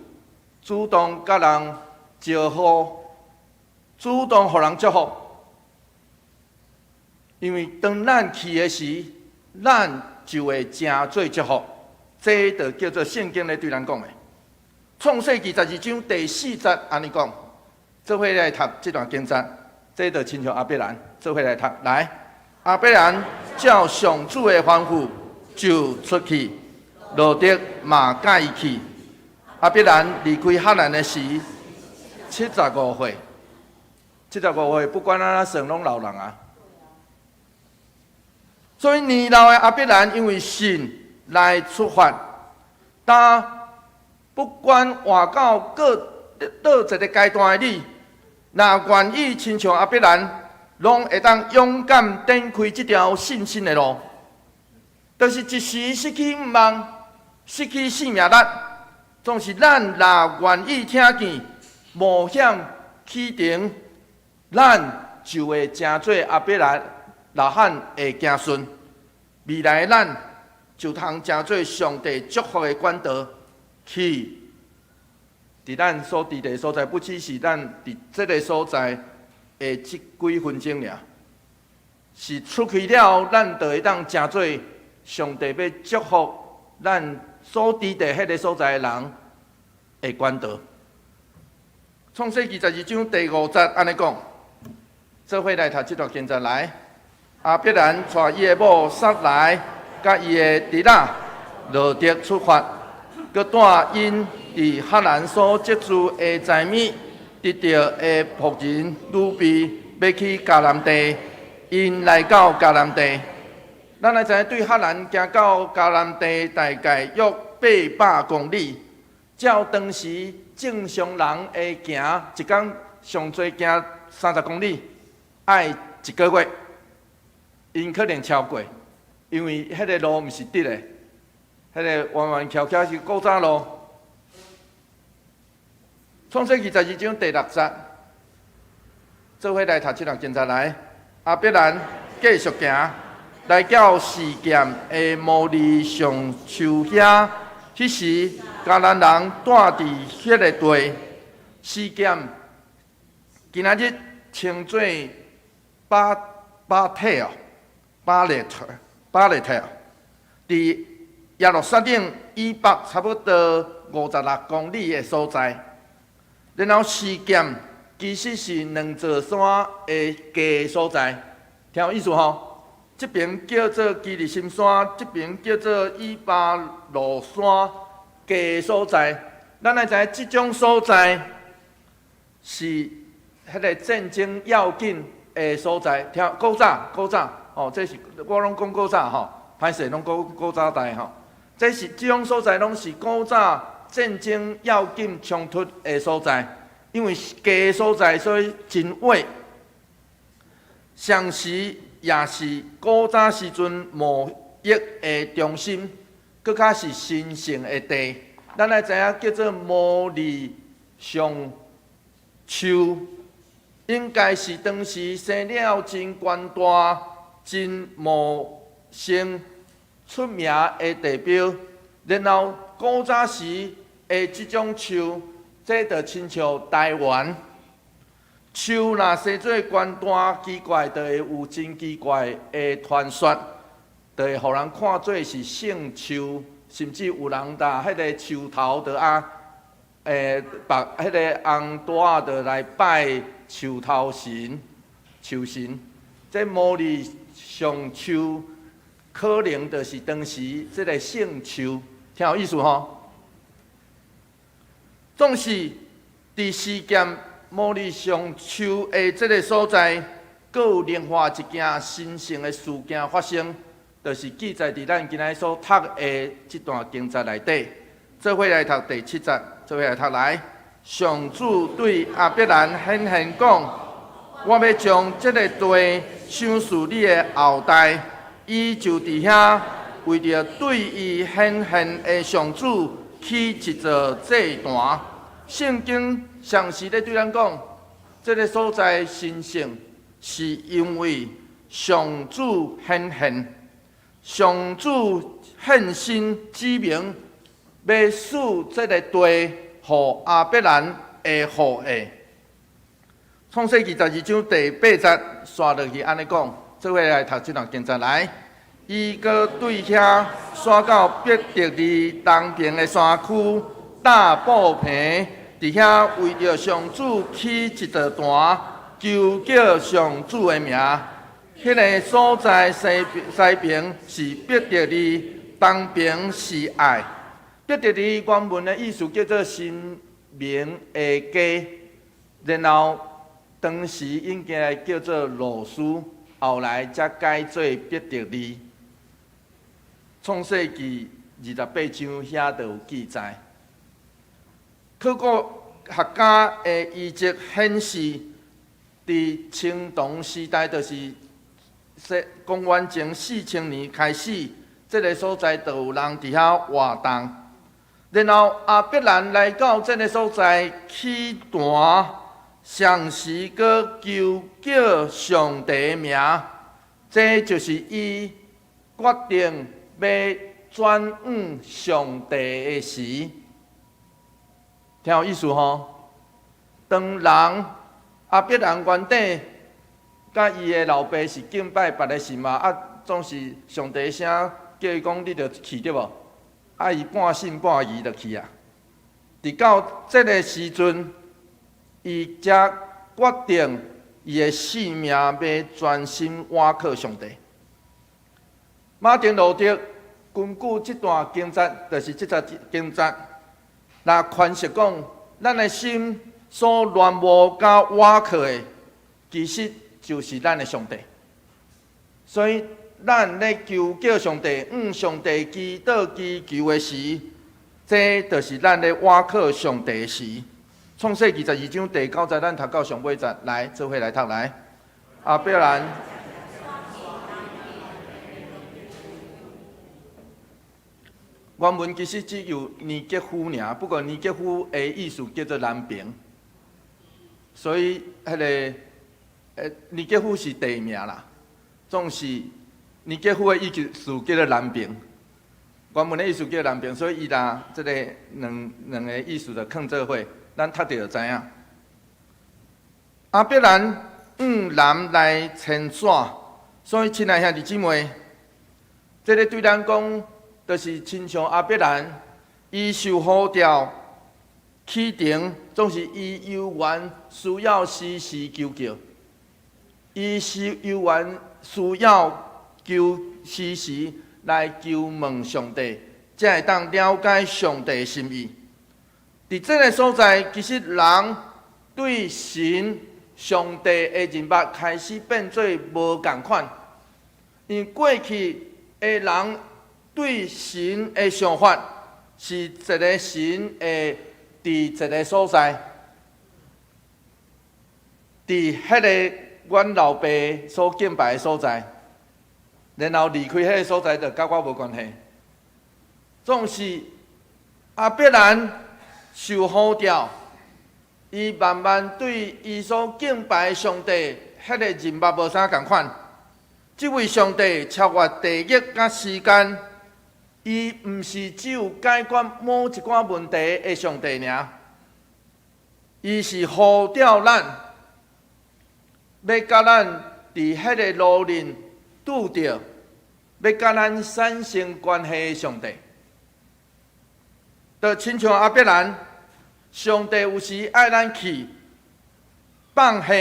主動佮人招呼，主動予人祝福。因為當咱去的時，咱就會成做祝福。這就叫做聖經咧對咱講的。創世記12章第4節按呢講，做伙來讀這段經節，這就親像亞伯蘭做伙來讀來。亞伯蘭照上主的吩咐就出去，羅得嘛佮伊去。亞伯蘭離開哈蘭的時，75歲，七十五歲不管按怎算，攏老人啊。所以年老的亞伯蘭因為信來出發，但不管活到佗佗一个階段的你，若願意親像亞伯蘭，攏會當勇敢展開這條信心的路。就是一時失去向望，失去生命力，總是咱若願意聽見冒險啟程，咱就會成做亞伯拉罕的子孫。未來咱就通成做上帝祝福的管道，去佇咱所佇的所在，不只是咱佇這个所在的這幾分鐘爾，是出去了，咱就會當成做上帝欲祝福咱所佇的彼个所在的人的管道。創世記12章第5節按呢講，做伙來讀這段經節來。亞伯蘭帶伊的某撒萊，佮伊的侄仔羅得出發，閣帶𪜶佇哈蘭所積聚的財物，得著的僕人女婢欲去迦南地，𪜶來到迦南地。咱來知影對哈蘭行到迦南地大概約800公里。照當時正常人會行，一工上濟行30公里，愛一個月，𪜶可能超過，因為彼个路毋是直的，彼个彎彎曲曲是古早路。創世記22章第6節，做伙來讀這段經節來。亞伯蘭繼續行，來到示劍的摩利橡樹遐。彼時，迦南人住佇彼个地。示劍今仔日稱做巴巴特哦，巴列特，巴列特，佇耶路撒冷以北差不多56公里的所在。然後示劍其實是兩座山的界所在，聽有意思吼？這邊叫做基利心山，這邊叫做以巴路山界所在。咱來知影這種所在是彼个戰爭要緊的所在。聽古早古早哦，這是我攏講古早吼，歹勢攏講古早代吼。這是這種所在，攏是古早戰爭要緊衝突的所在，因為是界所在，所以真危。同時也是古早時陣貿易的中心，閣較是神聖的地。咱來知影叫做摩利橡樹，應該是當時生了真懸大、真茂盛、出名的地標。然後古早時的這種樹，這就親像台灣樹，若生做懸大奇怪，就會有真奇怪的傳說，就會予人看做是聖樹，甚至有人呾彼个樹頭就啊，縛彼个紅帶仔就來拜樹頭神、樹神。這摩利橡樹可能就是當時這個聖樹，聽有意思吼？總是佇示劍摩利橡樹的這个所在，閣有另外一件神聖的事件發生，就是記載佇咱今仔日所讀的這段經節內底。做伙來讀第7節，做伙來讀來。上主對亞伯蘭顯現講：我欲將這个地賞賜你的後代。伊就佇遐為著對伊顯現的上主起一座祭壇。聖經詳細咧對咱講，這个所在神聖，是因為上主顯現，上主現身指明欲賜這个地予亞伯蘭的後裔。創世記22章第8節，紲落去按呢講，做伙來讀這段經節來。伊閣對遐徙到伯特利東邊的山區搭布棚，佇遐為著上主起一座壇，求叫上主的名。彼个所在西邊是伯特利，東邊是愛。伯特利原文的意思叫做神明的家，然後當時應該叫做路斯，後來才改做伯特利。創世記28章遐就有記載。考古學家的遺跡顯示，佇青銅時代，就是說公元前4000年開始，這个所在就有人佇遐活動。然後亞伯蘭來到這个所在起壇，同時閣求叫上帝的名，這就是伊決定欲轉往上帝的時，聽有意思吼？當人亞伯蘭原底佮伊的老爸是敬拜別个神嘛，啊，總是上帝聲叫伊講，你著去對無？啊，伊半信半疑就去啊。直到這个時陣，伊才決定伊的性命欲專心倚靠上帝。馬丁路德根據這段經節，就是這節經節，來詮釋講，咱的心所戀慕佮倚靠的，其實就是咱的上帝。所以，咱咧求叫上帝，向上帝祈禱祈求的時，這就是咱咧倚靠上帝的時。創世記22章第9節，咱讀到上尾節，來，做伙來讀來。亞伯蘭。原文其實只有尼結夫爾，不過尼結夫的意思叫做南平，所以彼个尼結夫是地名啦。總是尼結夫的意思叫做南平，原文的意思叫南平，所以伊若這个兩兩个意思就囥做伙，咱讀著就知影。亞伯蘭向南來遷徙，所以親愛兄弟姊妹，這个對咱講，就是親像亞伯蘭，伊受呼召起程，總是伊猶原需要時時求叫，伊是猶原需要求時時來求問上帝，才會當了解上帝的心意。佇這个所在，其實人對神、上帝的認捌開始變做無仝款，因為過去的人對神的想法是一个神會佇一个所在，佇彼个阮老爸所敬拜的所在，然後離開彼个所在就佮我無關係。總是亞伯蘭受呼召，伊慢慢對伊所敬拜的上帝彼个認捌無啥仝款。這位上帝超越地域佮時間，伊毋是只有解決某一寡問題的上帝爾，伊是呼召咱，欲佮咱佇彼个路面拄著，欲佮咱產生關係的上帝。就親像亞伯蘭，上帝有時愛咱去放下，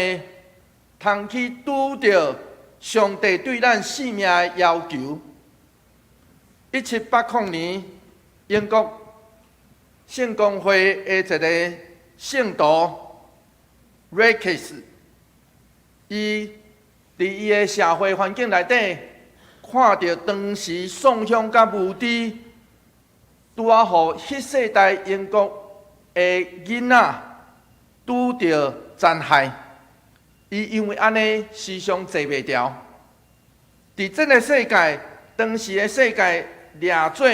通去拄著上帝對咱性命的要求。1780年，英國聖公會的一个聖徒瑞克斯，伊佇伊的社會環境內底，看著當時喪鄉佮無知，拄仔予彼世代英國的囡仔拄著殘害。伊因為按呢時常坐袂牢。佇這个世界，當時的世界掠做，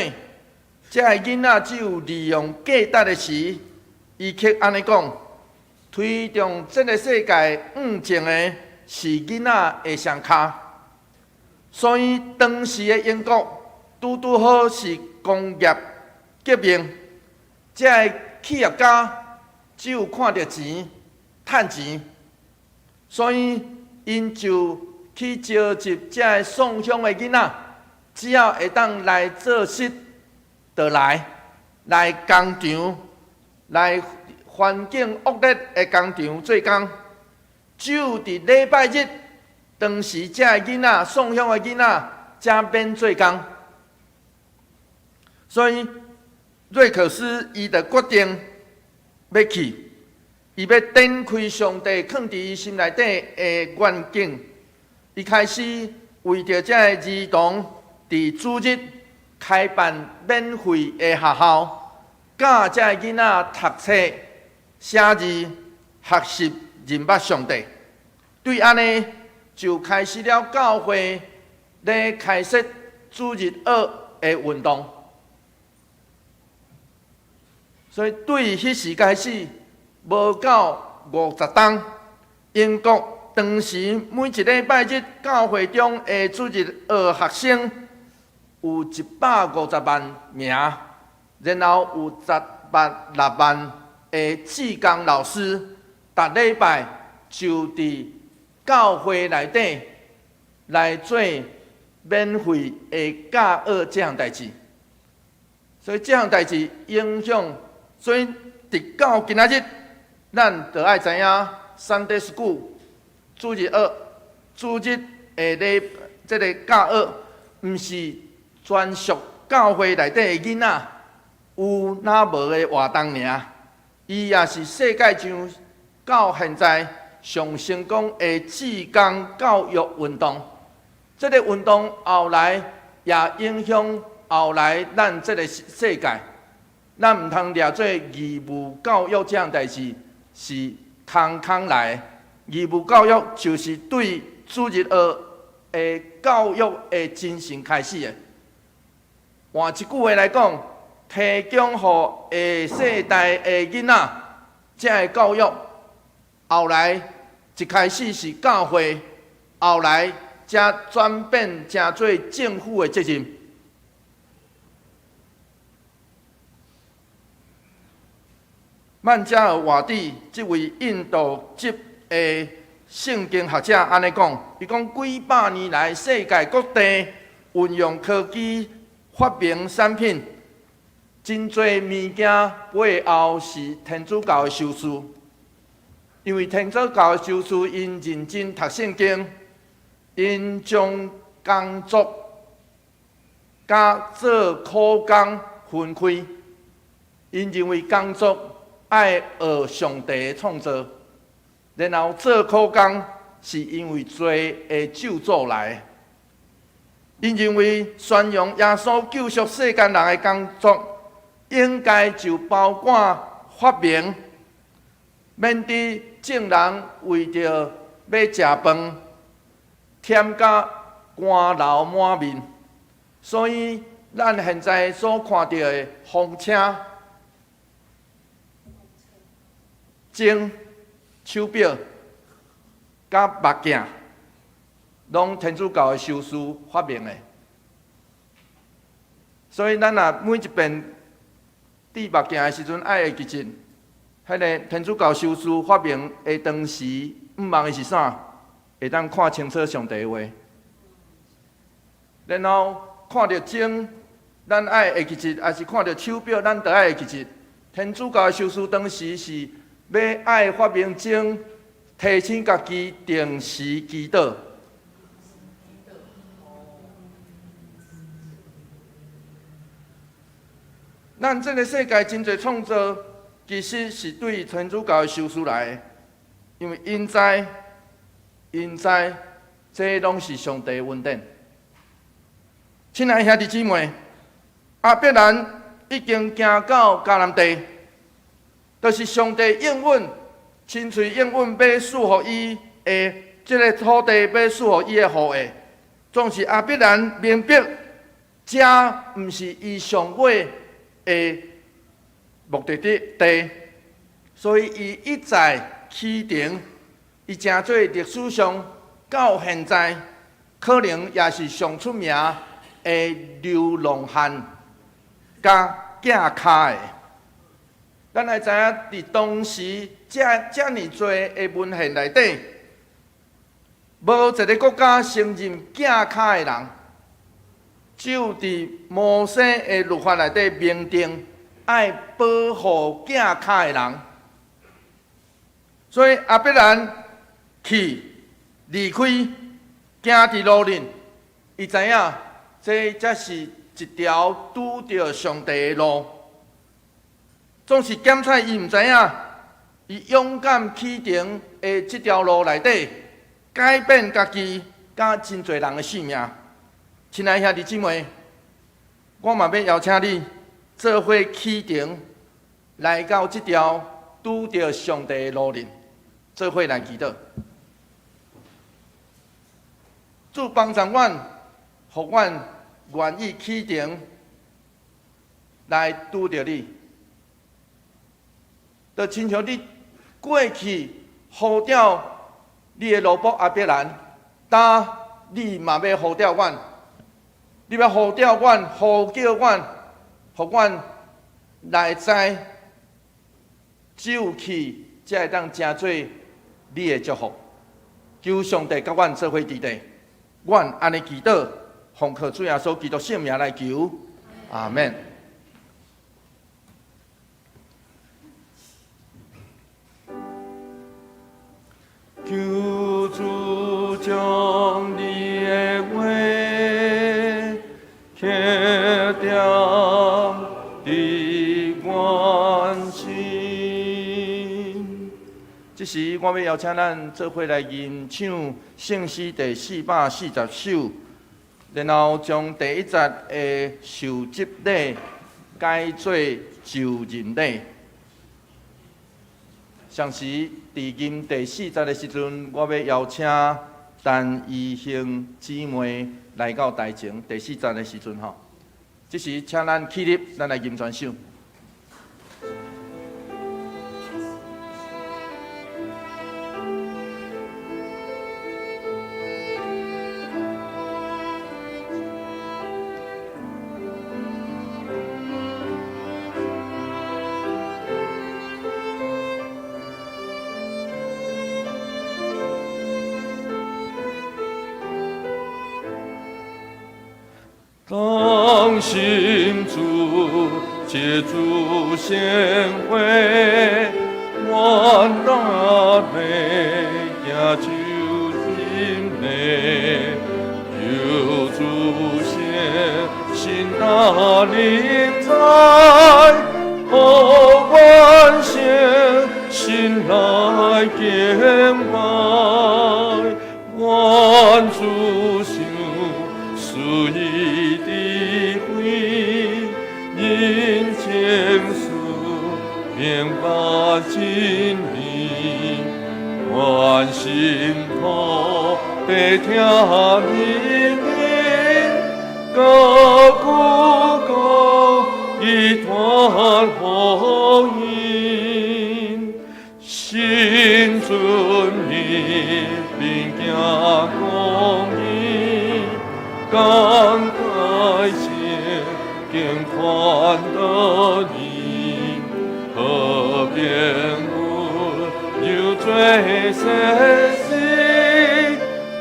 這个囡仔只有利用價值的時，伊卻按呢講：推動這个世界向前的是囡仔的雙跤。所以當時的英國拄拄好是工業革命，這个企業家只有看著錢、趁錢，所以𪜶就去召集這个喪鄉的囡仔，只要會當來做事，就來來工廠，來環境惡劣的工廠做工。只有佇禮拜日，當時這个囡仔喪鄉的囡仔才免做工。所以瑞克斯伊就決定欲去，伊欲展開上帝囥佇伊心內底的願景。伊開始為著這个兒童佇主日開辦免費的學校，教這个囡仔讀冊、寫字、學習認捌上帝。對按呢，就開始了教會咧開設主日學的運動。所以對彼時開始，無夠50冬，英國當時每一禮拜日教會中的主日學學生有150萬名，然後有16萬的志工老師，逐禮拜就佇教會內底來做免費的教學這項代誌。所以這項代誌影響，所以直到今仔日，咱就愛知影 Sunday School 主日學、主日的禮這个教學，毋是專屬教會內底的囡仔有若無的活動爾，伊也是世界上到現在上成功的志工教育運動。這个運動後來也影響後來咱這个世界。咱毋通掠做義務教育這項代誌是空空來。義務教育就是對主日學的教育的精神開始的。換一句話來講，提供予下世代的囡仔，這个教育後來一開始是教會，後來才轉變成做政府的責任。曼加爾瓦蒂這位印度籍的聖經學者按呢講，伊講幾百年來，世界各地運用科技發明產品，真濟物件背後是天主教的修士，因為天主教的修士𪜶認真讀聖經，𪜶將工作佮做苦工分開，𪜶認為工作愛學上帝的創造，然後做苦工是因為罪的咒詛來。𪜶認為宣揚耶穌救贖世間人的工作，應該就包括發明，免得眾人為著欲食飯，忝甲汗流滿面。所以，咱現在所看到的風車、鐘、手錶、佮目鏡，攏天主教的修士發明的。所以，咱若每一遍戴目鏡的時陣，愛會記得，彼个天主教修士發明的當時，向望的是啥？會當看清楚上帝的話。然後看著鐘，咱愛會記得，抑是看著手錶，咱就愛會記得。天主教的修士當時是欲愛發明鐘，提醒家己定時祈禱。咱這个世界真濟創造，其實是對天主教的修士來的，因為𪜶知，𪜶知，這攏是上帝的恩典。親愛兄弟姊妹，亞伯蘭已經行到迦南地，就是上帝應允，親喙應允欲賜予伊的這个土地，欲賜予伊的後裔。總是亞伯蘭明白，這毋是伊上尾的目的地，所以伊一再啟程，伊成做歷史上到現在可能也是上出名的流浪漢佮寄跤的。咱來知影，佇當時遮爾濟的文獻內底，無一个國家承認寄跤的人。只有佇摩西的律法內底明定，愛保護寄跤的人。所以亞伯蘭去離開，行佇路裡，伊知影這才是一條拄著上帝的路。總是檢採伊毋知影，伊勇敢啟程的這條路內底，改變家己佮真濟人的性命。親愛兄弟姊妹，我嘛欲邀請你做伙啟程來到這條拄著上帝的路裡，做伙來祈禱。主幫助阮，予阮願意啟程來拄著你，就親像你過去呼召你的奴僕亞伯蘭，今你嘛欲呼召阮。你欲呼召阮，呼叫阮，予阮來知，只有去才會當成做你的祝福。求上帝佮阮做伙佇咧，阮按呢祈禱，奉靠主耶穌基督聖名來求，阿們。求主將你的話刻點佇阮心，這時，我欲邀請咱做伙來吟唱聖詩第440首，然後將第一節的受洗禮改做就任禮。同時，佇吟第四節的時陣，我欲邀請陳怡興姊妹來到台前。第四節的時陣吼，這時請咱起立，咱來吟全首。當信主，藉主顯會，願大美行就任禮，有主顯心大臨在，哦，萬顯心來敬拜，願主賞賜伊智慧，人前事明白真理，願信徒得聽命令，高舉公義傳福音，心存義並行公義，感慨前敬傳道理，和平有做善事，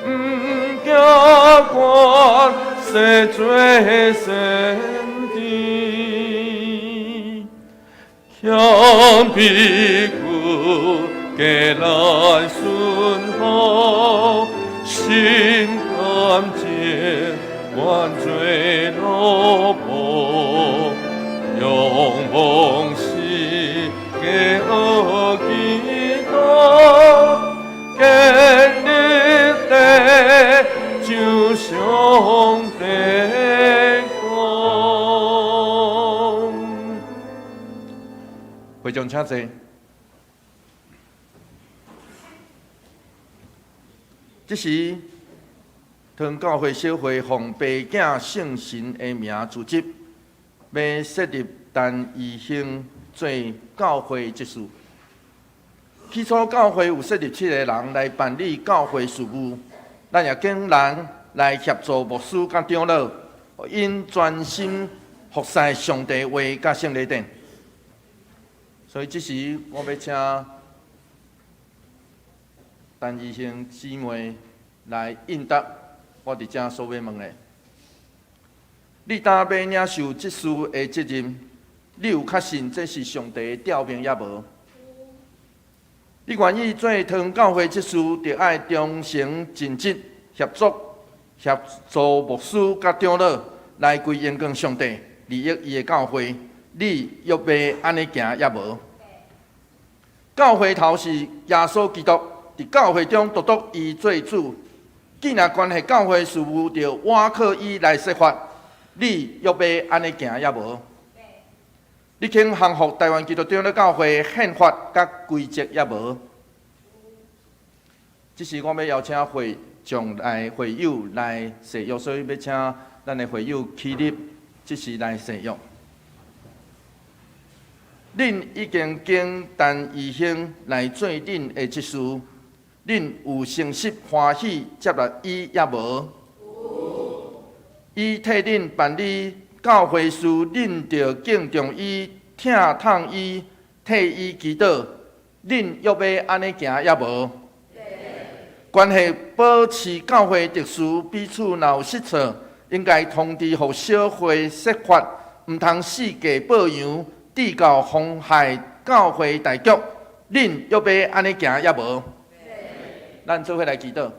毋驚權勢做先知，謙卑屈過來順服，心甘情願做奴僕，仰望世界學基督，建立地上上帝國。會眾請坐。這時，桃園教會小會奉爸囝聖神的名組織，欲設立陳怡興做教會執事。起初教會有設立七個人來辦理教會事務，咱也揀人來協助牧師佮長老，𪜶專心服侍上帝話佮聖禮典。所以這時我欲請陳怡興姊妹來應答我佇遮所欲問的。你擔欲領受執事的責任，你有確信這是上帝的調命抑無？你願意做桃園教會執事，就愛忠誠盡職，協助牧師佮長老來歸榮光上帝，利益伊的教會。你欲欲按呢行抑無？教會頭是耶穌基督，佇教會中獨獨伊做主。既若關係教會事務，就倚靠伊來設法。你欲欲按呢行抑無？你肯降服台灣基督長老教會憲法佮規則抑無？這時我欲邀請會眾來會友來誓約，所以欲請咱的會友起立，這時來誓約。恁已經揀陳怡興來做恁的執事，恁有誠實歡喜接納伊抑無？有。伊替恁辦理教會事，恁著敬重伊、疼痛伊、替伊祈禱，恁欲欲按呢行抑無？關係保持教會秩序，彼此若有失錯，應該通知予小會設法，毋通四界報揚，致到妨害教會大局。恁欲欲按呢行抑無？咱做伙來祈禱。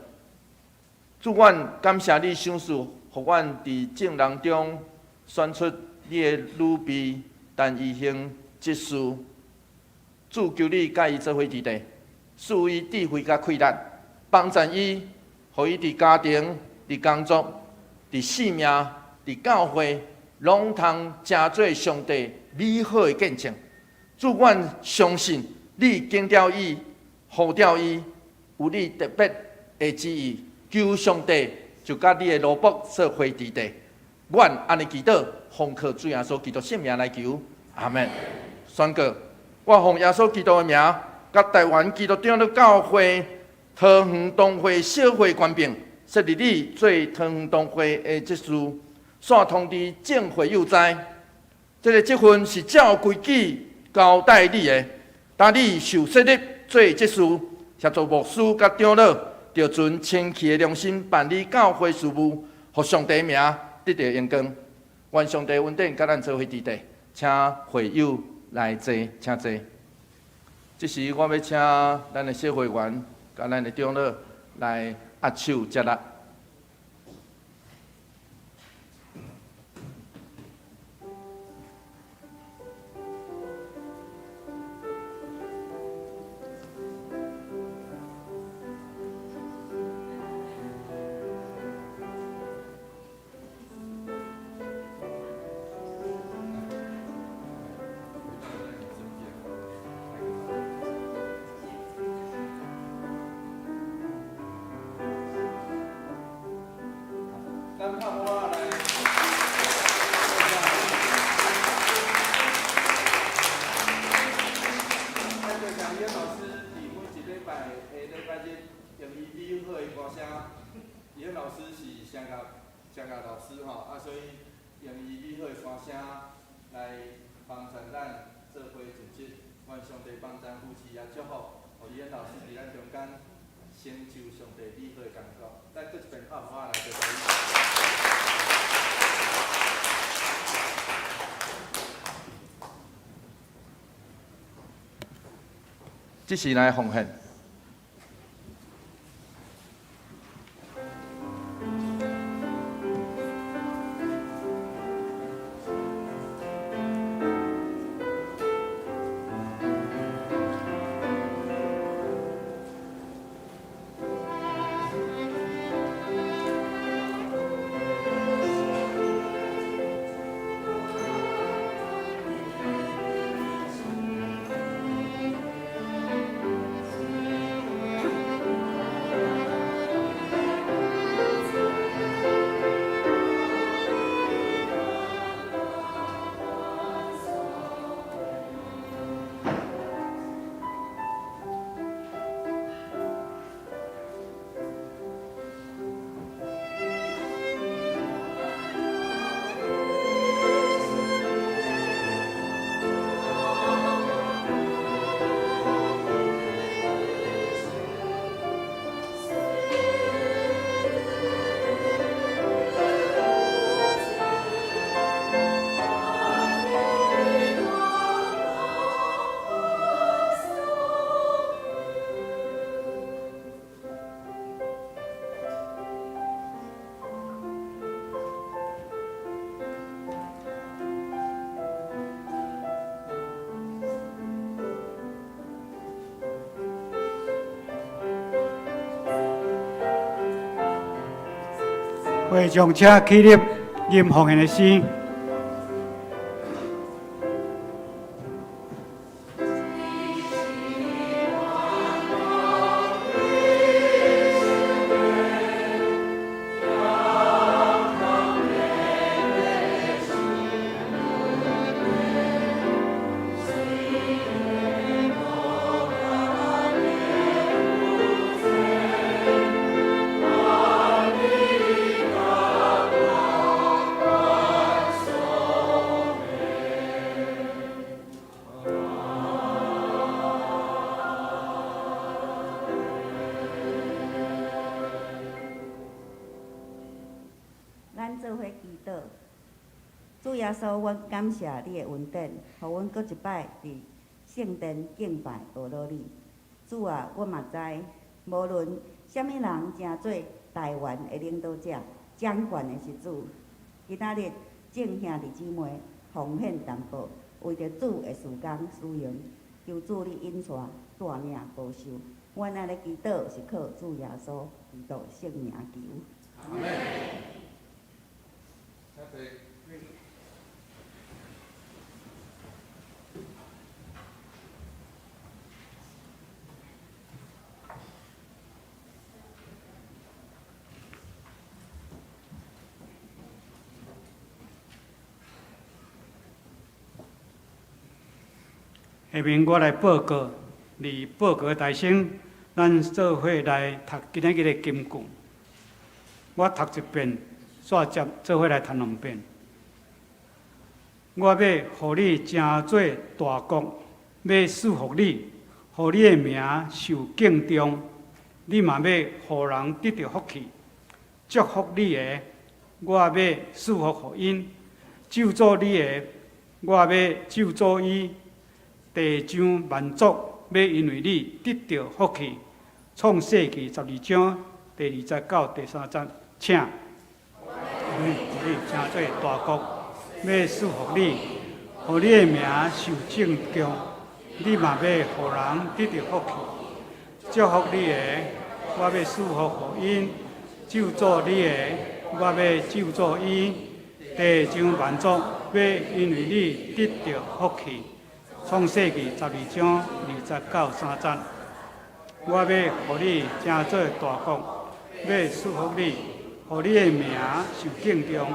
主，阮感謝你賞賜，予阮佇眾人中選出你的女婢陳怡興執事。主，求你佮伊做伙佇地，赐伊智慧佮气力，帮助伊，予伊佇家庭、佇工作、佇性命、佇教會，攏通成做上帝美好的見證。主，阮相信你揀召伊、呼召伊，有你特別的旨意，求上帝就佮你的奴僕做伙佇地。阮按呢祈禱，奉靠主耶穌基督聖名來求，阿門。宣告，我奉耶穌基督的名，佮臺灣基督長老教會桃園堂會小會權柄，設立你做桃園堂會的執事，煞通知眾會友知，這个職分是照規矩交代你的。當你受設立做執事，協助牧師佮長老，著存清氣的良心辦理教會事務，予上帝名得著榮光。願上帝恩典佮咱做伙佇地，請會友來坐，請坐。這時我欲請咱的小會員佮咱的長老來握手接納。咱拍鼓仔來。咱多謝葉老師佇每一禮拜的禮拜日，用伊美好的歌聲。葉老師是聲樂聲樂老師吼，啊，所以用伊美好的歌聲來幫助咱做伙盡職。願上帝幫贊扶持也祝福，予葉老師佇咱中間成就上帝美好的工作。咱閣一遍拍鼓仔來多謝伊。這時來奉獻。會眾請起立，吟奉獻的詩。咱做伙祈禱，主耶穌，阮感謝你的恩典，予阮閣一擺佇聖殿敬拜學樂你。主啊，阮嘛知，無論啥物人成做台灣的領導者，掌權的是主。今仔日眾兄弟姊妹奉獻淡薄，為著主的事工使用，求主你引帶帶領保守。阮按呢祈禱是靠主耶穌基督的聖名求。阿們。下面我來報告，佇報告大先，咱做伙來讀今仔日的金句。我讀一遍，煞接做伙來讀兩遍。我欲予你成做大國，欲賜福你，予你的名受敬重。你嘛欲予人得著福氣，祝福你的，我欲賜福予𪜶；咒詛你的，我欲咒詛伊。地上萬族欲因為你得著福氣。創世記十二章第二節到第三節，請。我欲予你成做大國，欲賜福你，予你的名受敬重。你嘛欲予人得著福氣，祝福你的，我欲賜福予𪜶；咒詛你的，我欲咒詛伊。地上萬族欲因為你得著福氣。創世記十二章二節到三節，我欲予你成做大國，欲賜福你，予你的名受敬重。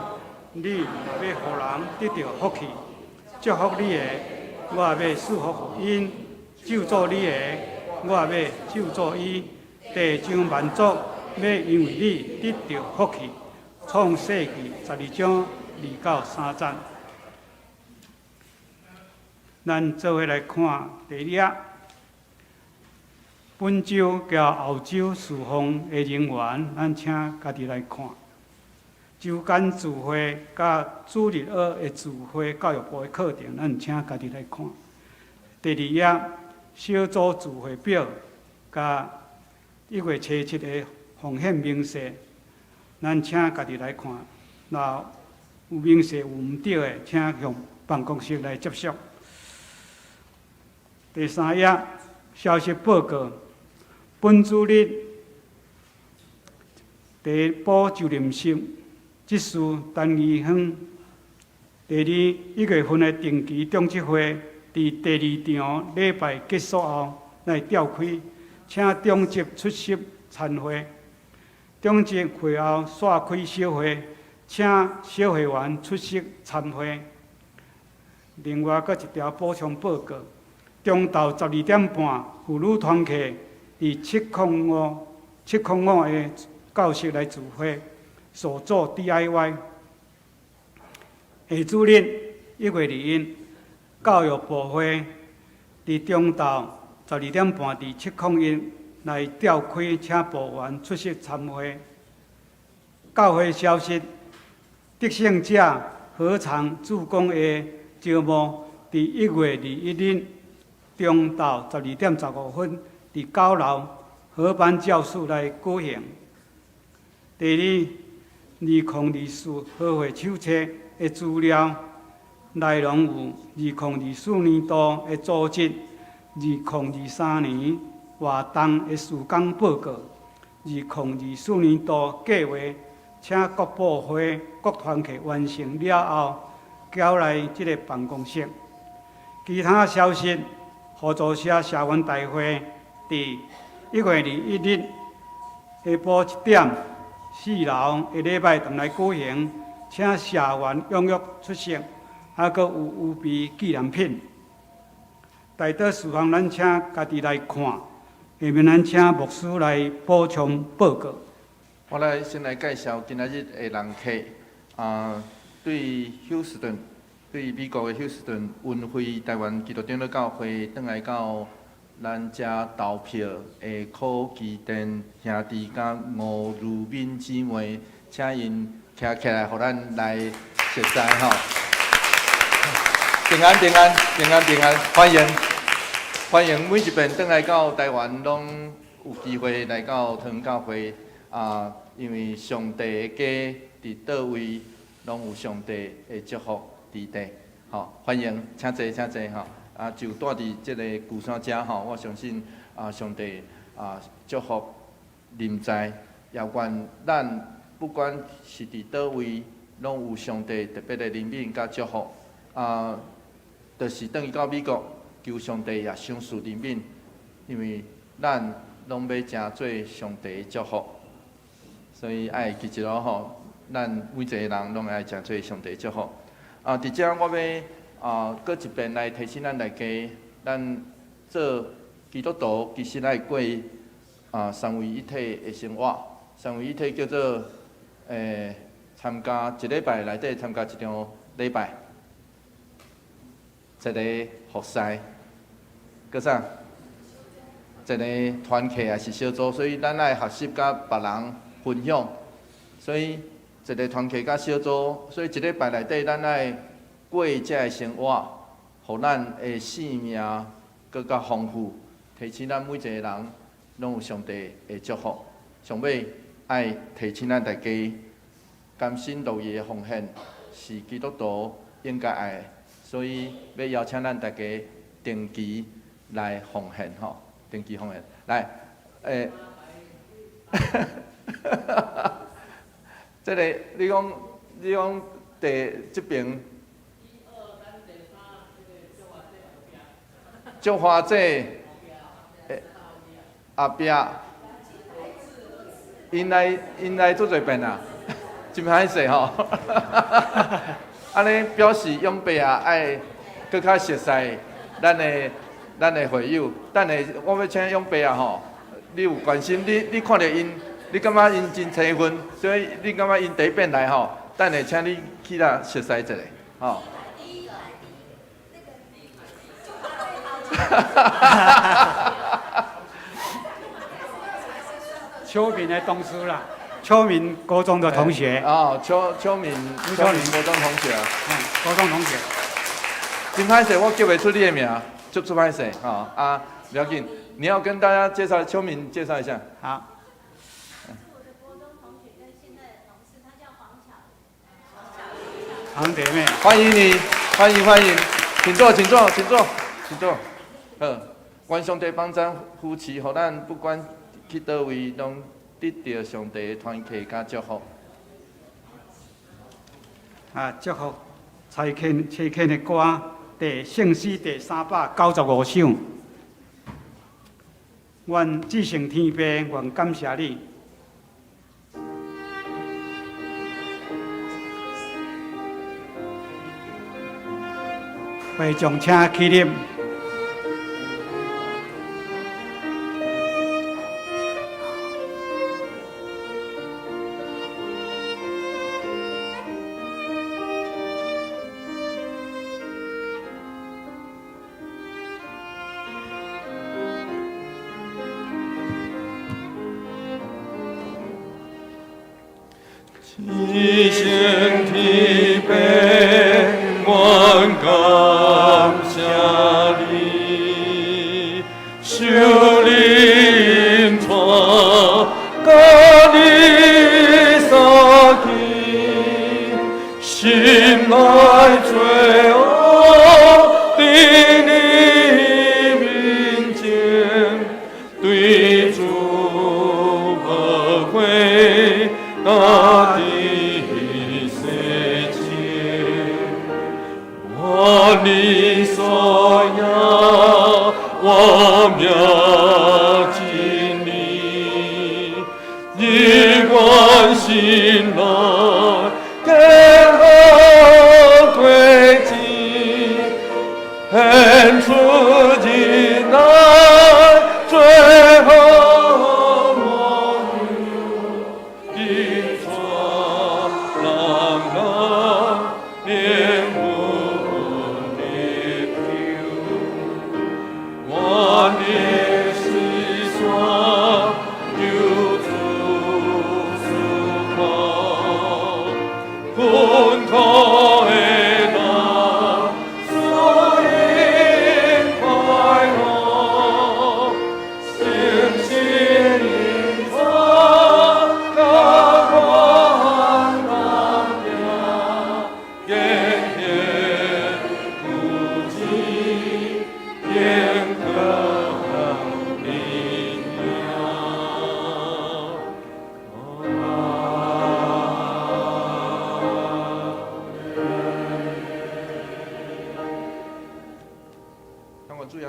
你嘛欲予人得著福氣，祝福你的，我欲賜福予𪜶；咒詛你的，我欲咒詛伊。地上萬族欲因為你得著福氣。創世記十二章二到三節。咱做伙來看第二頁。本週佮後週事奉的人員，咱請家己來看。週間聚會佮主日學的聚會教育部的課程，咱請家己來看。第二頁小組聚會表佮一月初七的奉獻明細，咱請家己來看。若有明細有毋對的，請向辦公室來接觸。第三頁消息報告，本主日第補就任式執事陳怡芳。第二一月份的定期長執會，佇第二場禮拜結束後來召開，請長執出席參會。長執會後煞開小會，請小會員出席參會。另外，閣一條補充報告。中晝十二點半，婦女團契佇705的教室來聚會，手做 DIY。下主日一月21，教育部會佇中晝十二點半佇701來召開，請部員出席參會。教會消息：得勝者禾場志工的招募，佇一月21日。中晝十二點十五分，佇九樓合班教室來舉行。第二，2024和會手冊的資料內容有2024年度的組織、2023年活動的事工報告、2024年度計劃，請各部會、各團體完成了後，交來這个辦公室。其他消息。合作社社員大會佇一月21日下晡一點，四樓的禮拜堂來舉行，請社員踴躍出席，還閣有預備紀念品。代禱事項，咱請家己來看。下面咱請牧師來補充報告。我來先來介紹今仔日的人客啊，對休斯頓。對美國的休斯頓文輝台灣基督長老教會，轉來到咱遮投票的柯基甸兄弟佮吳如敏姊妹，請𪜶徛起來，予咱來熟似吼。平安平安平安平安，歡迎歡迎每一遍轉來到台灣，攏有機會來到桃園教會啊，因為上帝的家佇佗位，攏有上帝的祝福。佇底，吼，歡迎，請坐，請坐，吼，啊，就蹛佇這个龜山遮，吼，我相信啊，上帝啊祝福臨在，也願咱不管是佇佗位，攏有上帝特別的憐憫佮祝福。啊，就是轉去到美國，求上帝也賞賜憐憫，因為咱攏欲成做上帝的祝福，所以愛記一囉吼，咱每一個人攏愛成做上帝的祝福。啊，佇遮我欲啊，閣一遍來提醒咱大家，咱做基督徒其實愛過啊三位一體的生活。三位一體叫做參加一禮拜內底參加一場禮拜，一个服侍，閣啥？一个團契抑是小組，所以咱愛學習佮別人分享。所以一个團契佮小組，所以一禮拜內底咱愛過這个生活，予咱的生命閣較豐富，提醒咱每一個人攏有上帝的祝福。上尾愛提醒咱大家，甘心樂意的奉獻是基督徒應該愛的，所以欲邀請咱大家定期來奉獻吼，定期奉獻來，這個你講第這爿祝華姐，後壁，𪜶來足濟遍啊，真歹勢吼，按呢表示勇伯啊愛閣較熟似咱的會友。等下我欲請勇伯啊吼，你有關心你看著𪜶，你感覺𪜶真青春，所以你感覺𪜶第一遍來吼，等下請你起來熟似一下，吼。秋敏的同事啦，秋敏國中的同學。哦，秋敏國中同學。嗯，國中同學。真歹勢，我叫袂出你的名，足足歹勢，吼啊，不要緊，你要跟大家介紹秋敏，介紹一下。好。是我的國中同學跟現在的同事，他叫黃巧。黃姐妹。歡迎你，歡迎歡迎，請坐，請坐，請坐，請坐。好，願上帝幫贊扶持，予咱不管去佗位，攏得著上帝的團契佮祝福。啊，祝福差遣差遣的歌，第聖詩第395首。願至聖天父，願感謝你。會眾請起立。至聖天父，願感謝你，受臨帶佮你相見，心內罪惡佇你面前，對主後悔大地洗淨，我你所要，我命盡你，你關心來健康歸盡，獻出仁愛最好模樣，引帶人人靈魂得救。我的是山，求主赐福，困苦的人赐予快樂，聖心引帶甲患難行，堅固堅強力量。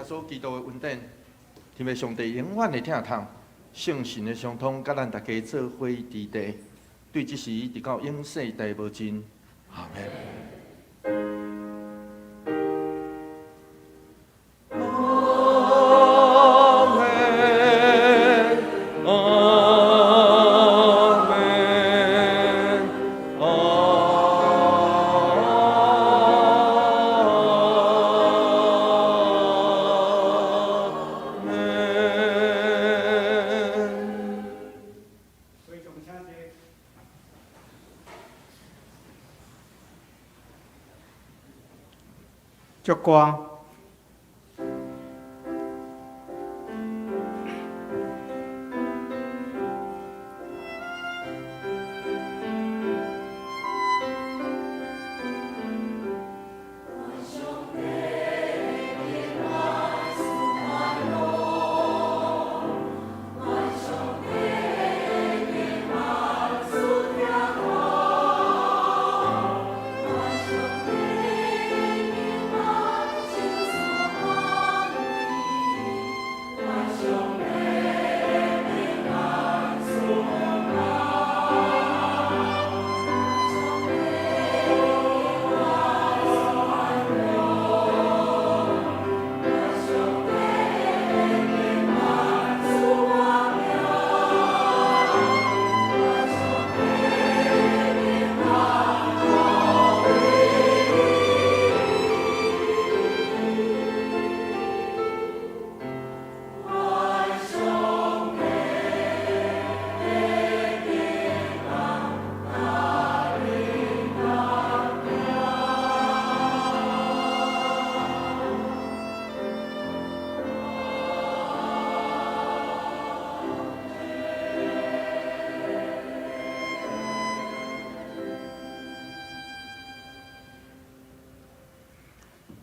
穌基督的恩典，天父上帝永遠的疼痛，聖神的相通，佮咱大家做伙佇地，對這時直到永世代無盡。阿們。阿們，阿們，阿們。會眾請坐。祝歌。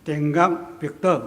定額默禱。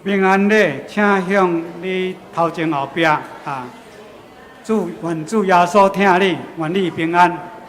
平安禮，請向你頭前後壁啊，主願主耶穌疼你，願你平安。